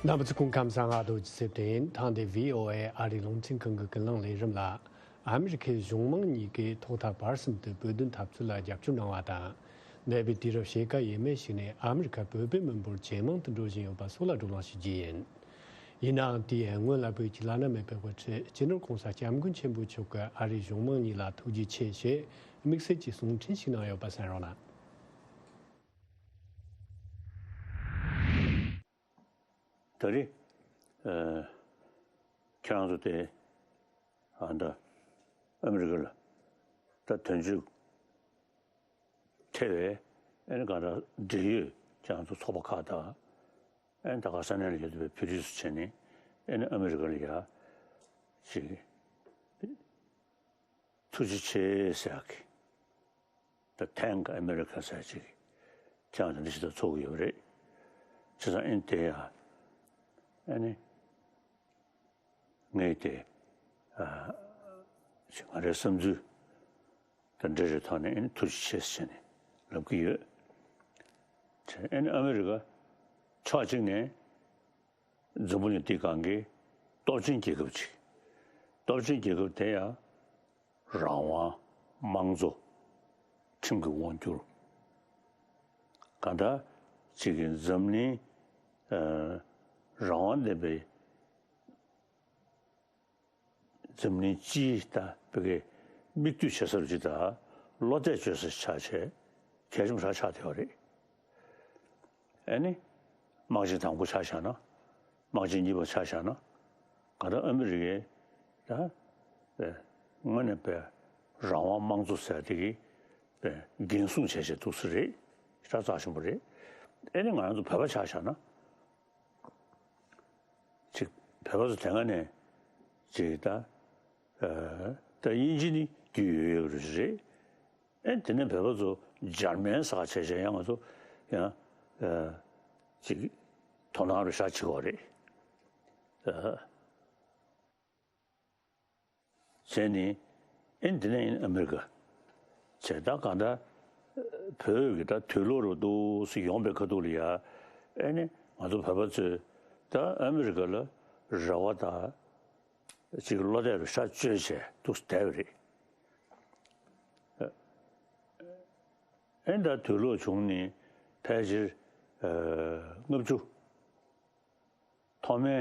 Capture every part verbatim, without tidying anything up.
རྣམ་པ་ཚོ་སྐུ་ཁམས་བཟང་། ཨ་རྡོ་རྗེ་སེབ་ཏེ་ཡིན། ཐེངས་འདིའི་ཝི་ཨོ་ཨེ་ཨ་རིའི་རླུང་འཕྲིན་ཁང་གི་ཀུན་གླེང་ལས་རིམ་ལ། ཨ་མི་རི་ཁའི་གཞུང་མང་གཉིས་ཀས་ཐོག་མཐའ་བར་གསུམ་དུ་བོད་དོན་འཐབ་རྩོད་ལ་རྒྱབ་སྐྱོར་གནང་བ་དང་། འདས་པའི་དུས་རབས་ཕྱེད་ཀ་ཡས་མས་ཤིག་ནས་ཨ་མི་རི་ཁ་བོད་པའི་མི་འབོར་ཇེ་མང་དུ་འགྲོ་བཞིན་ཡོད་པ་སོགས་ལ་བགྲོ་གླེང་ཞུ་རྒྱུ་ཡིན། ཡིན་ནའང་དེའི་སྔོན་ལ་བོད་ཀྱི་བླ་ན་མེད་པའི་དབུ་ཁྲིད་སྤྱི་ནོར་༸གོང་ས་༸སྐྱབས་མགོན་ཆེན་པོ་མཆོག་གིས་ཨ་རིའི་གཞུང་མང་གཉིས་ལ་ཐུགས་རྗེ་ཆེ་ཞེས་དམིགས་བསལ་གྱི་གསུང་འཕྲིན་ཞིག་གནང་ཡོད་པ་གསན་རོགས་གནང་། ད་རེས། ཨ། ཁྱེད་རང་ཚོ་དེ། ཨ། ད་ཨ་མི་རི་ཀ་ལ་ད་དོན་གཅོད་ཐེ་བའི་ཨ་ནི་གང་ལྟར་འབྲེལ་ཡོད་ཁྱེད་རང་ཚོ་ཚོགས་པ་ཁག་དང་། ཨ་ནི་ད་ག་ས་གནས་ལ་ཡོད་པའི་བོད་རིགས་སུ་བྱས་ནས་ཨ་ནི་ཨ་མི་རི་ཀ་ལ་ཡ་ཅིག་ཐུགས་རྗེ་ཆེ་ཟེར་ཡག་གི། ད་Thank America ཟེར་ཅིག་ཁྱེད་རང་ཚོ་འདི་ཞིག་ད་ཚོགས་ཀྱི་ཡོད་རེད། བྱས་ཙང་ཨ་ནི་དེ་ཡ་ཨ་ནི་ངས་དེ། ཨ། ཅིག་ང་རའི་བསམ་ཚུལ་དང་འབྲེལ་བའི་ཐོག་ནས་ཨ་ནི་ཐུགས་རྗེ་ཆེ་ཟེར་ནས་ལབ་ཀྱི་ཡོད། བྱས་ཨ་ནི་ཨ་མི་རི་ཀ་ཕྱོགས་གཅིག་ནས་འཛམ་བུ་གླིང་འདི་སྒང་གི་སྟོབས་ཆེན་རྒྱལ་ཁབ་ཅིག་སྟོབས་ཆེན་རྒྱལ་ཁབ་དེ་ཡང་རང་དབང་། དམངས་གཙོ། ཁྲིམས་ཀྱི་དབང་སྒྱུར། གང་ལྟར་ཅིག་གི་འཛམ་གླིང་། ཨ། རང་དབང་ལྡན་པའི་འཛམ་གླིང་སྤྱིའི་ད་བོད་ཀྱི་མིག་ལྟོས་བྱེད་ས་རུ་ཅིག་དང་བློ་གཏད་བཅོལ་ས་ཆགས་བྱས་གལ་ཆེན་པོ་ཞིག་ཆགས་བསྡད་ཡོད་རེད། ཨ་ནི། དམག་ཆེན་དང་པོ་ཆ་བཞག་ན། དམག་ཆེན་གཉིས་པ་ཆ་བཞག་ན། གང་ལྟར་ཨ་མི་རི་ཀའི་ད་དངོས་གནས་པའི་རང་དབང་དམངས་གཙོ་ཟེར་དེ་གི་པའི་འགན་སྲུང་བྱས་བྱས་འདུག་ས་རེད། ཤ་ཚ་ཆེན་པོ་རེད། ཨ་ནི་ང་རང་ཚོ་བོད་པ་ཆ་བཞག་ན། ཅིག་བོད་པ་ཚོ་དེ་སྔ་ནས་ཅིག་ད། ཨ། ད་དབྱིན་ཇི་ནི་རྒྱུས་ཡོད་ཡོད་རེད། ཨེ། དེ་ནས་བོད་པ་ཚོ་འཇར་མན་ཟ་བྱས་བྱས་ཡང་ང་ཚོ་ཡང་། ཨ། ཅིག་དོ་སྣང་རུ་ཤ་ཆེ་བ་རེད། ཨ། བྱས་ནི་ཨེ་འདི་ནས་ཨ་མི་རི་ཀ་བྱས། ད་གང་ལྟར་བོད་ཀྱི་ད་དུས་ལོག་རུ་འདུག་སེ་ཡོང་པའི་ཁ་ཐུག་ལ་ཡ། ཨེ་ནི་ང་ཚོ་བོད་པ་ཚོས་ད་ཨ་མི་རི་ཀ་ལ་རེ་བ་དང་ཅིག་བློ་གཏད་རུ་ཤ་བཅོས་བྱས་འདུག་སེ་བསྡད་པ་རེད། ཨེ་ད་དུས་ལོག་བྱུང་ནས་ཕལ་ཆེར་ཨ་ལྔ་བཅུ་ཐོག་མའི་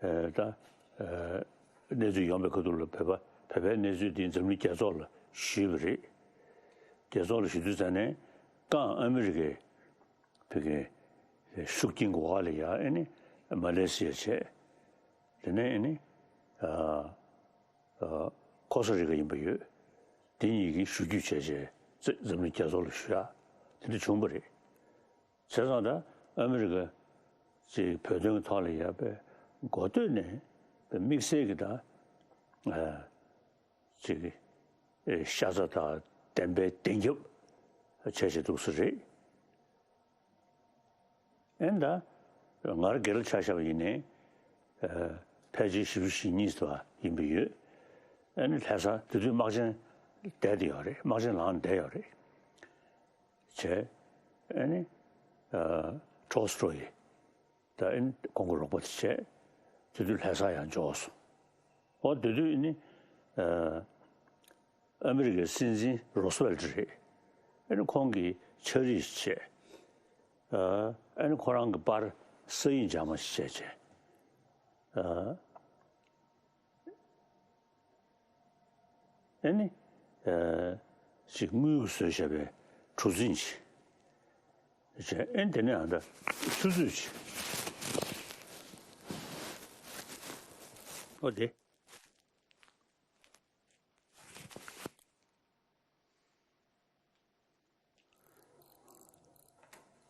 ཨ་ད་ཨ་གནས་ཚུལ་ཡོང་པའི་ཁ་ཐུག་ལ་བོད་པ་བོད་པའི་གནས་ཚུལ་འདི་འཛམ་གླིང་རྒྱལ་ཚོགས་ལ་ཞུས་པ་རེད། རྒྱལ་ཚོགས་ལ་ཞུ་དུས་ཙམ་ནས་རྐང་ཨ་མི་རི་ཀའི་བོད་ཀྱི་ཤུགས་རྐྱེན་གྱི་འོག་ལ་ཡ། ཨེ་ནི་མ་ལེ་སི་ཡ་བྱས། དེ་ནས་ཨེ་ནི་ཨ་ཨ་ཁོ་སྟ་རི་ཀ་ཡིན་པ་ཡོད། དེ་གཉིས་ཀྱིས་ཞུ་རྒྱུ་བྱས་བྱས་འཛམ་གླིང་རྒྱལ་ཚོགས་ལ་ཞུ་ཡ། དེ་འདྲ་བྱུང་བ་རེད། བྱས་ཙང་ད་ཨ་མི་རི་ཀ་ཅིག་བོད་དོན་གྱི་ཐོག་ལ་ཡ་པའི་འགོ་སྟོད་ནས་པའི་དམིགས་བསལ་གྱི་ད་ཨ་ཅིག་ཨེ་ཤ་ཚ་དང་བདེན་པའི་བདེན་རྒྱབ་བྱས་བྱས་འདུག་སེ་རེད། ཨེ་ད་ང་རང་སྒེར་ལ་ཆ་བཞག་པ་ཡིན་ནའི་ཨ་ཕལ་ཆེར་བཞི་བཅུ་ཞེ་གཉིས་ཙམ་ཡིན་པ་ཡོད། ཨེ་ནི་ལྷ་ས་དེ་དུས་དམག་ཆེན་བསྡད་དེ་ཡོད་རེད། དམག་ཆེན་ལངས་བསྡད་ཡོད་རེད། བྱས། ཨ་ནི་ཨ་ཊོལ་སི་ཊོ་ཡི་ད་ཨ་ནི་ཁོང་གི་རོགས་པ་དེ་བྱས། དེ་དུས་ལྷ་ས་ཡང་འབྱོར་སོང་། འོ་དེ་དུས་ཨ་ནི་ཨ་ཨ་མི་རི་ཀའི་སྲིད་འཛིན་རོ་སི་ཝེལ་ཊི་རེད། ཨ་ནི་ཁོང་གིས་ཕྱག་བྲིས་བྱས། ཨ་ནི་ཁོ་རང་གི་པར་ས་ཡིག་འཇགས་མ་ཞིག་བྱས་བྱས། ཨ་ཨ་ནི་ཨ་ཅིག་དངུལ་གྱིས་བཟོས་བཞག་པའི་གྲུ་གཟིངས་ཅིག་བྱས། ཨ་ནི་དེ་ནས་ཨ་ད་ཆུ་ཚོད་ཅིག་འོ་དེ།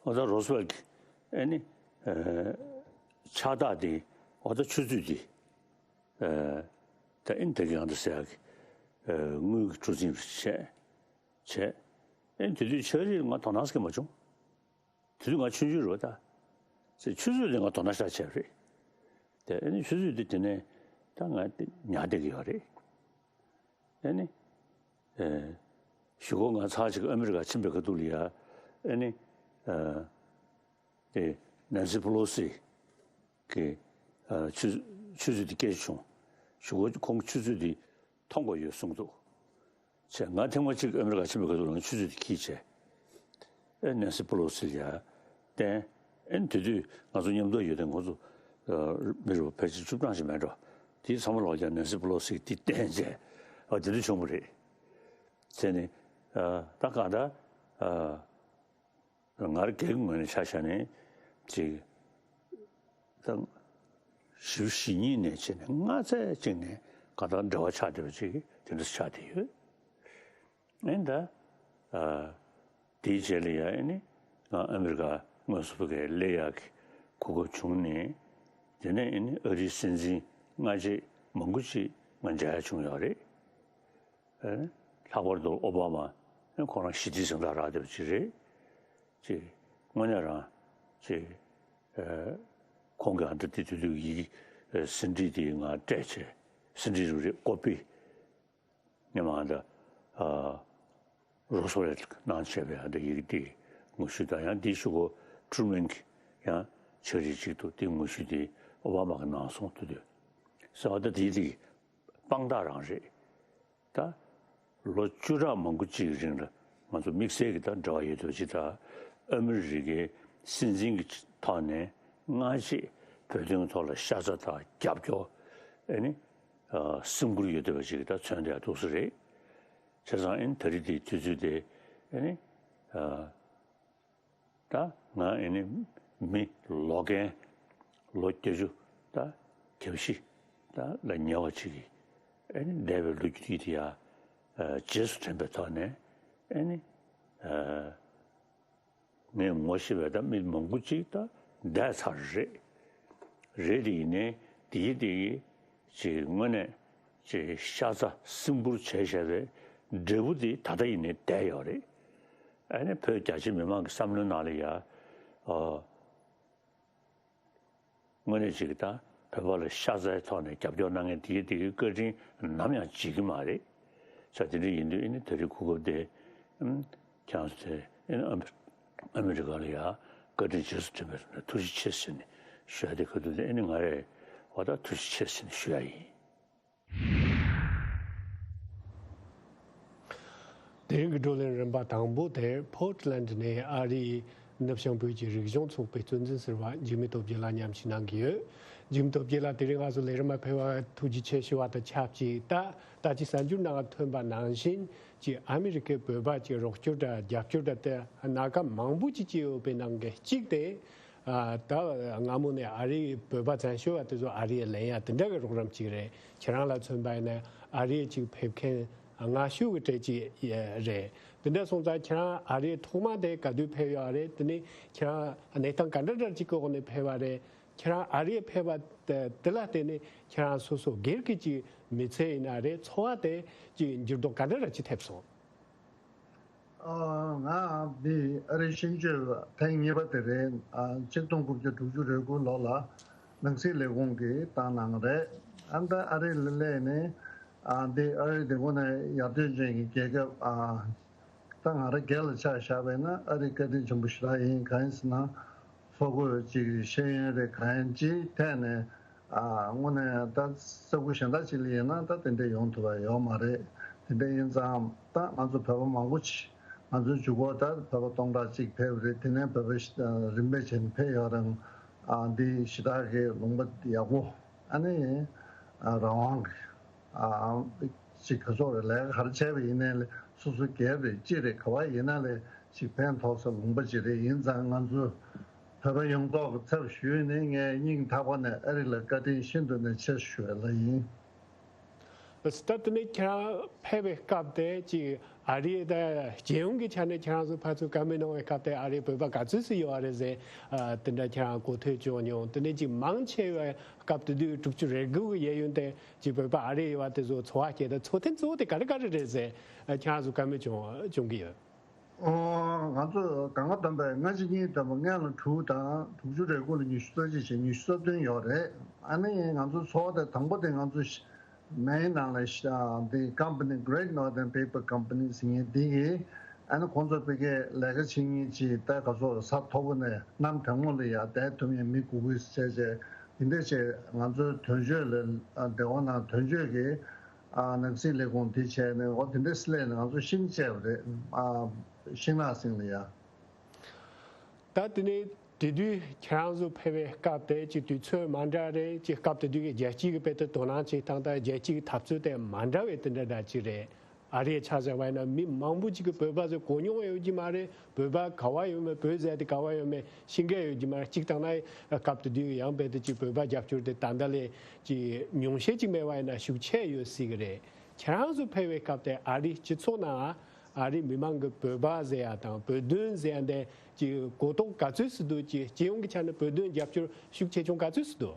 འོ་ད་རོ་སི་ཝེལ་གྱི་ཨ་ནི་ཨ་ཕྱག་རྟགས་དེ། འོ་ད་ཆུ་ཚོད་དེ། ཨ་ད་ཨ་ནི་དེ་གའི་ཨ་ད་ཟེར་ཡག་གི་ཨ་དངུལ་གྱི་གྲུ་གཟིངས་རེ་བྱས་བྱས། ཨ་ནི་དེ་དུས་ཕྱག་བྲིས་ང་དོ་སྣང་སྐྱེ་མ་བྱུང་། དེ་དུས་ང་ཆུང་ཆུང་རེད་པ། ད་ཚེ་ཆུ་ཚོད་དེ་ང་དོ་སྣང་ཤར་བྱས་པ་རེད། དེ་ཨ་ནི་ཆུ་ཚོད་དེ་དེ་ནས་ད་ང་དེ་ཉར་བསྡད་ཀྱི་ཡོད་རེད། ཨ་ནི་ཨེ་གཞུག་གུ་ང་ཚར་ཅིག་ཨ་མི་རི་ཀ་ཕྱིན་པའི་ཁ་ཐུག་ལ་ཡ། ཨ་ནི་ཨ་དེ་ནན་སི་པེ་ལོ་སི་ གི་ཨ་ཆུ་ཆུ་ཚོད་དེ་སྐད་ཆ་བྱུང་། གཞུག་གུ་ཁོང་གི་ཆུ་ཚོད་དེ་མཐོང་དགོས་ཡོད་གསུངས་འདུག། བྱས་ང་ཐེངས་མ་གཅིག་ཨ་མི་རི་ཀ་ཕྱིན་པའི་སྐབས་སུ་ང་ཆུ་ཚོད་དེ་འཁྱེར་བྱས། ཨེ་ནེན་སི་པེ་ལོ་སི་ལ་ཡ་བསྟན། ཨེ་དེ་དུས་ང་ཚོ་མཉམ་དུ་ཡོད་དུས་ང་ཚོ་ཨ་མི་རེ་བ་ཕལ་ཆེར་བཅུ་གྲངས་ཤིག་མེད་འགྲོ། དེ་ཚང་མ་ལོག་ཀྱང་ནེན་སི་པེ་ལོ་སི་གིས་དེ་བསྟན་བྱས། ཨ་དེ་དུས་བྱུང་བ་རེད། བྱས་ནས་ཨ་ད་གང་ལྟར་ཨ། ང་རང་སྒེར་གྱི་ངོས་ནས་ཆ་བཞག་ནས་ཅིག་ད་བཞི་བཅུ་ཞེ་གཉིས་ནས་བྱས་ནས་སྔ་ཚད་ཅིག་ནས་གང་ལྟར་འབྲེལ་བ་ཆགས་བསྡད་པ་ཅིག་དེ་འདྲ་ཆགས་བསྡད་ཡོད། ཨེ་ད་ཨ་དེའི་རྗེས་ལ་ཡ་ཨེ་ནི་ང་ཨ་མི་རི་ཀ་དངོས་སུ་ཕ་གིར་སླེབས་ཡག་གི་གོ་སྐབས་བྱུང་ནས། དེ་ནས་ཨེ་ནི་ཨ་རིའི་སྲིད་འཛིན་སྔ་རྗེས་མང་པོ་ཅིག་ང་མཇལ་ཡག་བྱུང་ཡོད་རེད། ལྷག་པར་དུ་ཨོ་བྷ་མ་ཁོང་རང་ཞི་བདེའི་གཟེངས་རྟགས་རག་བསྡད་པ་ཅིག་རེད། ཅིག་དངོས་གནས་རང་ཅིག་ཁོང་གིས་ཨ་འདྲ་དེ་དུས་དུས་ཡི་གེ་ཟིན་བྲིས་དེ་ང་སྤྲད་བྱས། ཟིན་བྲིས་རུ་རེད། ཀོ་པི་ཉི་མ་ཨ་འདྲ་རོ་སོ་རེད་གནང་བྱས་པའི་ཨ་འདྲ་ཡི་གེ་དེ་ངོ་བཤུས་དང་། ཡང་དེའི་གཞུག་གུ་ཁྲུ་མན་གྱི་ཡང་ཕྱག་བྲིས་ཅིག་འདུག། དེ་ངོ་བཤུས་དེ་ཨོ་བྷ་མ་གིས་གནང་སོང་། དུས་དུས་ཟེར་བ་ད་དེ་དེ་དཔང་རྟགས་རང་རེད། ད་ལོ་བཅུ་ཕྲག་མང་པོ་ཅིག་གི་རིང་ལ་ང་ཚོ་དམིགས་བསལ་གྱི་ད་འབྲེལ་བ་ཡོད་དོ་ཅིག་ད་ཨ་མི་རི་ཀའི་སྲིད་འཛིན་གྱི་ཐོག་ནས་སྔ་རྗེས་བོད་དོན་ཐོག་ལ་ཤ་ཚ་དང་རྒྱབ་སྐྱོར་ཨེ་ནི་སེམས་ཁུར་ཡོད་བསྡད་པ་ཅིག་གི་ད་མཚོན་བསྡད་ཡག་ཐུགས་སུ་རེད། བྱས་ཙང་ཨེ་ནི་ད་རེས་དེའི་དུས་ཚོད་དེ་ཨེ་ནི། ད་ང་ཨེ་ནི་མི་ལོ་རྒན་ལོ་བརྒྱད་ཅུ་ད་གྱ་བཞི་ད་ལ་ཉེ་བ་ཅིག་གིས་ཨེ་ནི་འདས་པའི་ལོ་རྒྱུས་དེ་ཡ་རྗེས་སུ་དྲན་པའི་ཐོག་ནས་ཨེ་ནི་ངས་ངོ་ཤེས་པའི་ད་མི་མང་པོ་ཅིག་ད་འདས་ཚར་རེད། རེད་དེ་ཡིན་ནའི་དེའི་དེ་གི་ཅིག་དངོས་གནས་ཅིག་ཤ་ཚ་སེམས་ཁུར་བྱས་བཞག་པའི་འབྲས་བུ་དེ་ད་ལྟ་ཡིན་ནའི་བསྡད་ཡོད་རེད། ཨ་ནི་བོད་རྒྱ་ཆེ་མི་མང་གི་བསམ་བློའི་ནང་ལ་ཡ་ཨ་དངོས་གནས་ཅིག་ད་བོད་པ་ལ་ཤ་ཚའི་ཐོག་ནས་རྒྱབ་སྐྱོར་གནང་མཁན་དེ་གི་དེ་གི་བཀའ་དྲིན་ནམ་ཡང་བརྗེད་ཀྱི་མ་རེད། ས་དེ་འདྲ་ཡིན་དུས་ཨ་ནི་ད་རེས་གོ་སྐབས་དེ་ཨམ་ཁྱེད་རང་ཚོས་ཨ་ནི་ཨ་མི་རི་ཨ་མི་རི་ཀ་ལ་ཡ་བཀའ་དྲིན་རྗེས་སུ་དྲན་པའི་ཐུགས་རྗེ་ཆེ་ཟེར་ནས་ཞུ་ཡ་དེ་ག་དུས་དེ་ཨ་ནི་ང་རེད་བ། ད་ཐུགས་རྗེ་ཆེ་ཟེར་ནས་ཞུ་ཡ་ཡིན། དེ་རིང་གི་བགྲོ་གླེང་རིམ་པ་དང་པོ་དེར་ཕོར་ཊི་ལན་ཌི་ནས་ཨ་རིའི་ནུབ་བྱང་བོད་ཀྱི་རིག་གཞུང་ཚོགས་པའི་གཙོ་འཛིན་ཟུར་པ་འཇིགས་མེད་སྟོབས་རྒྱལ་ལགས་མཉམ་ཞུགས་གནང་གི་ཡོད། འཇིགས་མེད་སྟོབས་རྒྱལ་ལགས། དེ་རིང་ང་ཚོ་ལས་རིམ་མ་ཕེབས་པར་ཐུགས་རྗེ་ཆེ་ཞུ་བ་དང་ཆབས་ཅིག་ད་ད་ཅི་གསར་འགྱུར་ནང་ཐོན་པ་ནང་བཞིན་ཅིག་ཨ་མི་རི་ཀའི་བོད་པ་ཅིག་རོགས་སྐྱོར་དང་རྒྱབ་སྐྱོར་དང་དེ་སྣ་ཁ་མང་པོ་ཅིག་ཅིག་ཡོད་པའི་ནང་གི་གཅིག་དེ། ཨ་ད་སྔ་མོ་ནས་ཨ་རིའི་བོད་པ་བཙན་བྱོལ་བ་དེ་ཚོ་ཨ་རིའི་ལེན་ཡ་དེ་འདྲ་གི་རོགས་རམ་ཅིག་རེད། ཁྱེད་རང་ལ་མཚོན་པ་ཡིན་ན་ཨ་རིའི་ཅིག་ཕེབས་མཁན་སྔ་ཤོས་ཀྱི་གྲས་ཅིག་རེད། དེ་འདྲ་སོང་ཙང་ཁྱེད་རང་ཨ་རིའི་ཐོག་མ་དེ་ག་དུས་ཕེབས་ཡོད་རེད། དེ་ནས་ཁྱེད་རང་གནས་སྟངས་ག་འདྲ་འདྲ་ཅིག་གི་འོག་ནས་ཕེབས་པ་རེད། ཁྱེད་རང་ཨ་རིའི་ཕེབས་པ་དེ་དེ་ལ་བརྟེན་ནས་ཁྱེད་རང་སོ་སོ་སྒེར་གྱི་ཅིག་མི་ཚེ་ཡིན་ན་རེད། འཚོ་བ་དེ་ཅིག་འགྱུར་ལྡོག་ག་འདྲ་འདྲ་ཅིག་ཐེབས་སོང་། ཨ། ང་འདི་ཨ་རིའི་ཤན་ཤོད་ཐེངས་གཉིས་པ་དེ་རེད། ཨ། ཆིག་སྟོང་དགུ་བརྒྱ་དྲུག་ཅུ་རེ་དགུ་ལོ་ལ་ནང་སྲིད་ལས་ཁུངས་ཀྱིས་བཏང་གནང་རེད། ཨ། ད་ཨ་རི་ལ་སླེབས་ནས། ཨ། འདི་ཨ་རི་འདི་ཁོ་ནས་ཡར་ཐོན་ཅན་གྱི་རྒྱལ་ཁབ། ཨ། ད་ང་རང་སྒེར་ལ་ཆ་བཞག་པས་ན་ཨ་རི་བཀའ་དྲིན་ཆེན་པོ་ཞེ་དྲག་ཡིན། གང་ཡིན་ཟེར་ན། ཧྥོ་གོ་ཅིག་ཤེས་ཡོན་རེད། གང་ཡིན་ཅིའི་ཐད་ནས། ཨ། དངོས་གནས་ད་ས་ཁུལ་གཞན་དག་ཅིག་ལ་ཡིན་ན་ད་དེ་འདྲ་ཡོང་ཐུབ་པ་ཡོད་མ་རེད། དེ་འདྲ་ཡིན་ཙང་ད་ང་ཚོ་བོད་པ་མང་པོ་ཅིག་ང་ཚོའི་གཞུག་གུ་ད་བོད་པ་སྟོང་ཕྲག་གཅིག་ཕེབས་རེད། དེ་ནས་བོད་པ་ཞིག་རིམ་པས་བྱས་ནས་ཕེབས་ཡོད་རེད། ཨ། འདི་ཞེ་དྲག་གི་ལུང་པ་ཡག་པོ། ཨ་ནི། ཨ། རང་དབང་གི། ཨ། ཅིག་ག་ཚོད་རེད། ལས་ཀ་ག་རེ་བྱས་པ་ཡིན་ནའི་ལས། སོ་སོ་སྒེར་རེད། ཅི་རེད། ག་བ་ཡིན་ན་ལས་ཅིག་ཕན་ཐོགས་ས་ལུང་པ་ཅིག་རེད། ཡིན་ཙང་ང་ཚོ་བོད་པ་ཡོངས་རྫོགས་ཀྱི་ཚབ་ཞུས་ནས་ངས་སྙིང་ཐག་པ་ནས་ཨ་རི་ལ་བཀའ་དྲིན་ཤིན་ཏུ་ནས་ཆེ་ཞུ་བ་ལ་ཡིན། ད་དེ་ནས་ཁྱེད་རང་ཕེབས་པའི་སྐབས་དེ་ཅིག་ཨ་རིའི་ད་རྒྱལ་ཡོངས་ཀྱི་ཆ་ནས་ཁྱེད་རང་ཚོ་ཕར་ཚུར་བཀའ་མོལ་གནང་བའི་སྐབས་དེ་ཨ་རིའི་བོད་པ་ག་ཚོད་ཙམ་ཡོད་རེད་ཟེར། ཨ། དེ་འདྲ་ཁྱེད་རང་གོ་ཐོས་བྱུང་མྱོང་། དེ་ནས་ཅིག་མང་ཆེ་བའི་སྐབས་དེ་དུས་དྲུག་ཅུ་རེ་དགུ་གི་གཡས་གཡོན་དེ་ཅིག་བོད་པ་ཨ་རིར་ཡོད་པ་དེ་ཚོ་འཚོ་བ་སྐྱེལ་ད་འཚོ་རྟེན་གཙོ་བོ་དེ་ག་རེ་ག་རེ་རེད་ཟེར། ཨ། ཁྱེད་རང་ཚོ་བཀའ་མོལ་བྱུང་བྱུང་གི་ཡོད། ཨོ། ང་ཚོ་གང་ག་བསྡོམས་པས་ལྔ་བཅུ་གཉིས་བསྡོམས་པས་ལྔ་ལ་དྲུག་དང་། དྲུག་ཅུ་རེ་དགུ་ལ་ཉི་ཤུ་རྩ་གཅིག་བྱས་ཉི་ཤུ་རྩ་བདུན་ཡོད་རེད། ཨ་ནི་ང་ཚོ་འཚོ་བ་དེ་དང་པོ་དེ་ང་ཚོ་མའི་ནང་ལ་ཤ་འདི་ཀམ་པ་ནི་Great Northern Paper Company ཟེར་མཁན་འདི་གིས། ཨ་ནི་ཁོང་ཚོ་ཕ་གིར་ལས་ཀ་བྱེད་མཁན་ཅིག་ད་ག་ཚོད་ས་མཐོ་པོ་ནས་གནམ་གང་ངོ་ལ་ཡར་བསྡད་ཐུབ་མཁན་མི་དགོས་ཀྱི་བྱས་བྱས། དེ་འདྲ་བྱས་ང་ཚོའི་དོན་གཅོད་ལ་ཨ་འདས་པ་ནང་དོན་གཅོད་ཀྱི་ཨ་ནག་སྲིད་ལས་ཁུངས་དེ་བྱས་ནས་འོ་དེ་འདྲ་སླེབས་ནས་ང་ཚོ་ཤིང་བཅད་པ་རེད། ཨ་ཤིང་ནགས་གསེང་ལ་ཡ། ད་དེ་ནས་དེ་དུས་ཁྱེད་རང་ཚོ་ཕེབས་པའི་སྐབས་དེ་ཅིག་དུས་ཚོད་མ་འདྲ་རེད། ཅིག་སྐབས་དེ་དུས་ཀྱི་རྒྱལ་སྤྱི་གི་དཔེ་དེ་དོ་སྣང་བྱེད་སྟངས་དང་རྒྱལ་སྤྱི་གི་འཐབ་རྩོད་དེ་མ་འདྲ་བའི་དེ་འདྲ་འདྲ་ཅིག་རེད། ཨ་རིའི་ཆ་བཞག་པ་ཡིན་ན་མི་མང་པོ་ཅིག་གིས་བོད་པ་ཚོ་གོ་མྱོང་ཡོད་ཀྱི་མ་རེད། བོད་པ་ག་བ་ཡོད་མེད། བོད་ཟེར་དེ་ག་བ་ཡོད་མེད་ཤེས་མཁན་ཡོད་ཀྱི་མ་རེད། གཅིག་བཏང་ན་སྐབས་དེ་དུས་ཡང་དཔེ་དེ་ཅིག་བོད་པ་རྒྱབ་སྐྱོར་དེ་ད་ལྟ་ལས་ཅིག་ཉུང་ཤས་ཅིག་མེད་པ་ཡིན་ན་ཤུགས་ཆེ་ཡོད་སྲིད་ཀྱི་རེད། ཁྱེད་རང་ཚོ་ཕེབས་པའི་སྐབས་དེ་ཨ་རིའི་སྤྱི་ཚོགས་ནང་ཨ་རིའི་མི་མང་གིས་བོད་པ་ཟེར་ཡ་དང་བོད་དོན་ཟེར་ཡ་འདི་ཅིག་གོ་རྟོགས་ག་ཚོད་སུ་འདུག་ཅིག་སྤྱི་ཡོངས་ཀྱི་ཆ་ནས་བོད་དོན་རྒྱབ་སྐྱོར་ཤུགས་ཆེ་ཆུང་ག་ཚོད་སུ་འདུག་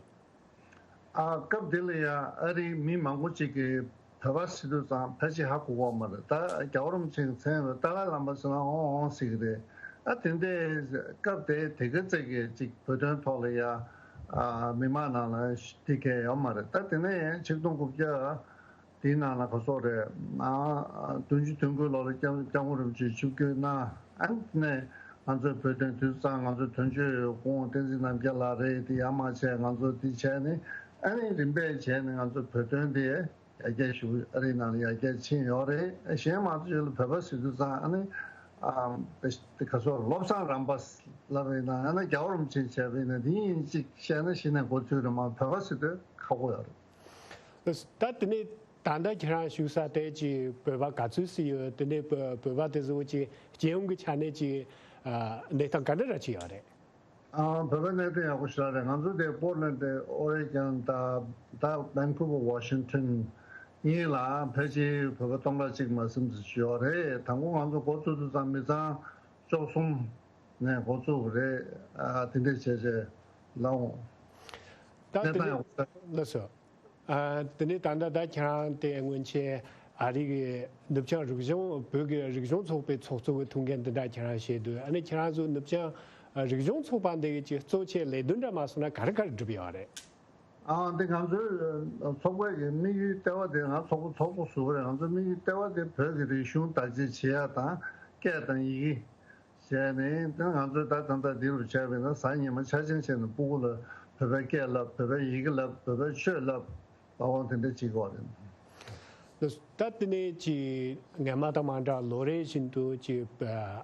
ཨ། སྐབས་དེ་ལ་ཡང་ཨ་རིའི་མི་མང་པོ་ཅིག་གིས་བོད་པ་ཟེར་དུས་ཙང་ཕལ་ཆེར་ཧ་གོ་གི་ཡོད་མ་རེད། ད་རྒྱལ་བ་རིན་པོ་ཆེའི་མཚན་ཡོད་ཏཱ་ལའི་བླ་མ་ཟེར་ན་ཨོང་ཨོང་ཟེར་གི་རེད། ཨ་དེ་འདྲའི་སྐབས་དེ་དེ་ག་ཙམ་གྱི་ཅིག་བོད་དོན་ཐོག་ལ་ཡང་ཨ་མི་མང་ནང་ལ་དེ་གས་ཡོད་མ་རེད། ད་དེ་ནས་ཡང་ཆིག་སྟོང་དགུ་བརྒྱ་དེའི་ནང་ལ་ག་སོགས་རེད། ཨ་བདུན་ཅུ་དོན་དགུའི་ལོ་ལ་སྐྱབས་སྐྱབས་མགོན་རིན་པོ་ཆེས་ཆིབས་བསྒྱུར་གནང་། ཨ་ནི་ང་ཚོའི་བོད་དོན་དུས་ཚང་ང་ཚོའི་དོན་གཅོད་སྐུ་ངོ་བསྟན་འཛིན་རྣམ་རྒྱལ་ལགས་རེད། དེ་ཡར་མར་བྱས་ང་ཚོ་དེ་བྱས་ནས་ཨ་ནི་རིམ་པས་བྱས་ནས་ང་ཚོའི་བོད་དོན་དེ་ཡར་རྒྱས་ཞུ། ཨ་རིའི་ནང་ལ་ཡར་རྒྱས་ཕྱིན་ཡོད་རེད། གཞན་མང་ཚོགས་ལ་བོད་པ་ཟེར་དུས་ཙང་ཨ་ནི་ཨ་དེ་ག་སོགས་བློ་བཟང་རམ་པ་ལབ་པ་ཡིན་ན་ཨ་ནི་རྒྱལ་བ་རིན་པོ་ཆེས་བྱས་པ་ཡིན་ན་དེ་ཡིན་གཅིག་བཤད་ན་གཞི་ནས་གོ་ཚོད་རེད་མ། བོད་པ་ཟེར་དུས་ཁག་པོ་ཡོད་རེད། ད་དེ་ནས་ད་ལྟ་ཁྱེད་རང་བཞུགས་ས་དེ་ཅིག་བོད་པ་ག་ཚོད་ཙམ་ཡོད། དེ་ནས་བོད་པ་དེ་ཚོ་ཅིག་སྤྱི་ཡོངས་ཀྱི་ཆ་ནས་ཅིག་གནས་སྟངས་ག་འདྲ་ར་ཅིག་ཡོད་རེད། ཨ། བོད་པའི་གནད་དོན་ཡག་པོ་ཞེ་དྲག་རེད། ང་ཚོ་དེ་པོར་ལན་དེ་ཨོ་རེ་གོན་དང་ད་ཝན་ཀུ་ཝར་ཝ་ཤིང་ཊོན་གཉིས་ལ་ཕལ་ཆེར་བོད་པ་སྟོང་ཕྲག་གཅིག་མ་ཟིན་ཙམ་ཞིག་ཡོད་རེད། དང་པོ་ང་ཚོ་འགོ་བཙུགས་དུས་ཙང་མི་ཚང་བཅུ་གསུམ་ནས་འགོ་བཙུགས་པ་རེད། ཨ་དེ་འདྲས་བྱས་བྱས་ལ་འོང་། ད་གནས་དེ་སྟངས་ནས་ཡག་པོ་ཞེ་དྲག་ལགས་སོ། ཨ་དེ་ནས་ད་ལྟ་ད་ཁྱེད་རང་དེ་སྔོན་ཆད་ཨ་རི་གི་ནུབ་བྱང་རིག་གཞུང་བོད་ཀྱི་རིག་གཞུང་ཚོགས་པའི་ཚོགས་གཙོ་གི་ཐུགས་འགན་འདི་འདྲ་ཁྱེད་རང་བྱས་འདུག་ཨ་ནི་ཁྱེད་རང་ཚོ་ནུབ་བྱང་རིག་གཞུང་ཚོགས་པ་འདི་གི་ཅིག་གཙོ་ཆེ་ལས་དོན་འདྲ་མ་སོང་ན་ག་རེ་ག་རེ་སྒྲུབ་ཡོད་རེད། ཨ་འདི་ང་ཚོའི་ཚོགས་པའི་གི་དམིགས་ཡུལ་ལྟེ་བ་དེ་ང་ཚོགས་པ་ཚོགས་པ་ཟུར་པ་རེད། ང་ཚོའི་དམིགས་ཡུལ་ལྟེ་བ་དེ་བོད་ཀྱི་རིག་གཞུང་བདག་གཅེས་བྱེད་ཡ་དང་སྐད་དང་ཡི་གེ་བྱས་ནས་དེ་ང་ཚོས་ད་ད་ལྟ་འདི་རུ་བྱས་པས་ན་གཟའ་ཉི་མ་འཆར་ཅན་བྱས་ནས་སྤུ་གུ་ལ་བོད་པའི་སྐད་བསླབ། བོད་པའི་ཡི་གེ་བསླབ། བོད་པའི་ཆོས་བསླབ། ཨོ་དེ་འདྲ་བྱེད་དགོས་རེད། ད་དེ་ནས་ཅིག་སྔན་མ་དང་མ་འདྲ་ལོ་རེ་བཞིན་དུ་ཅིག་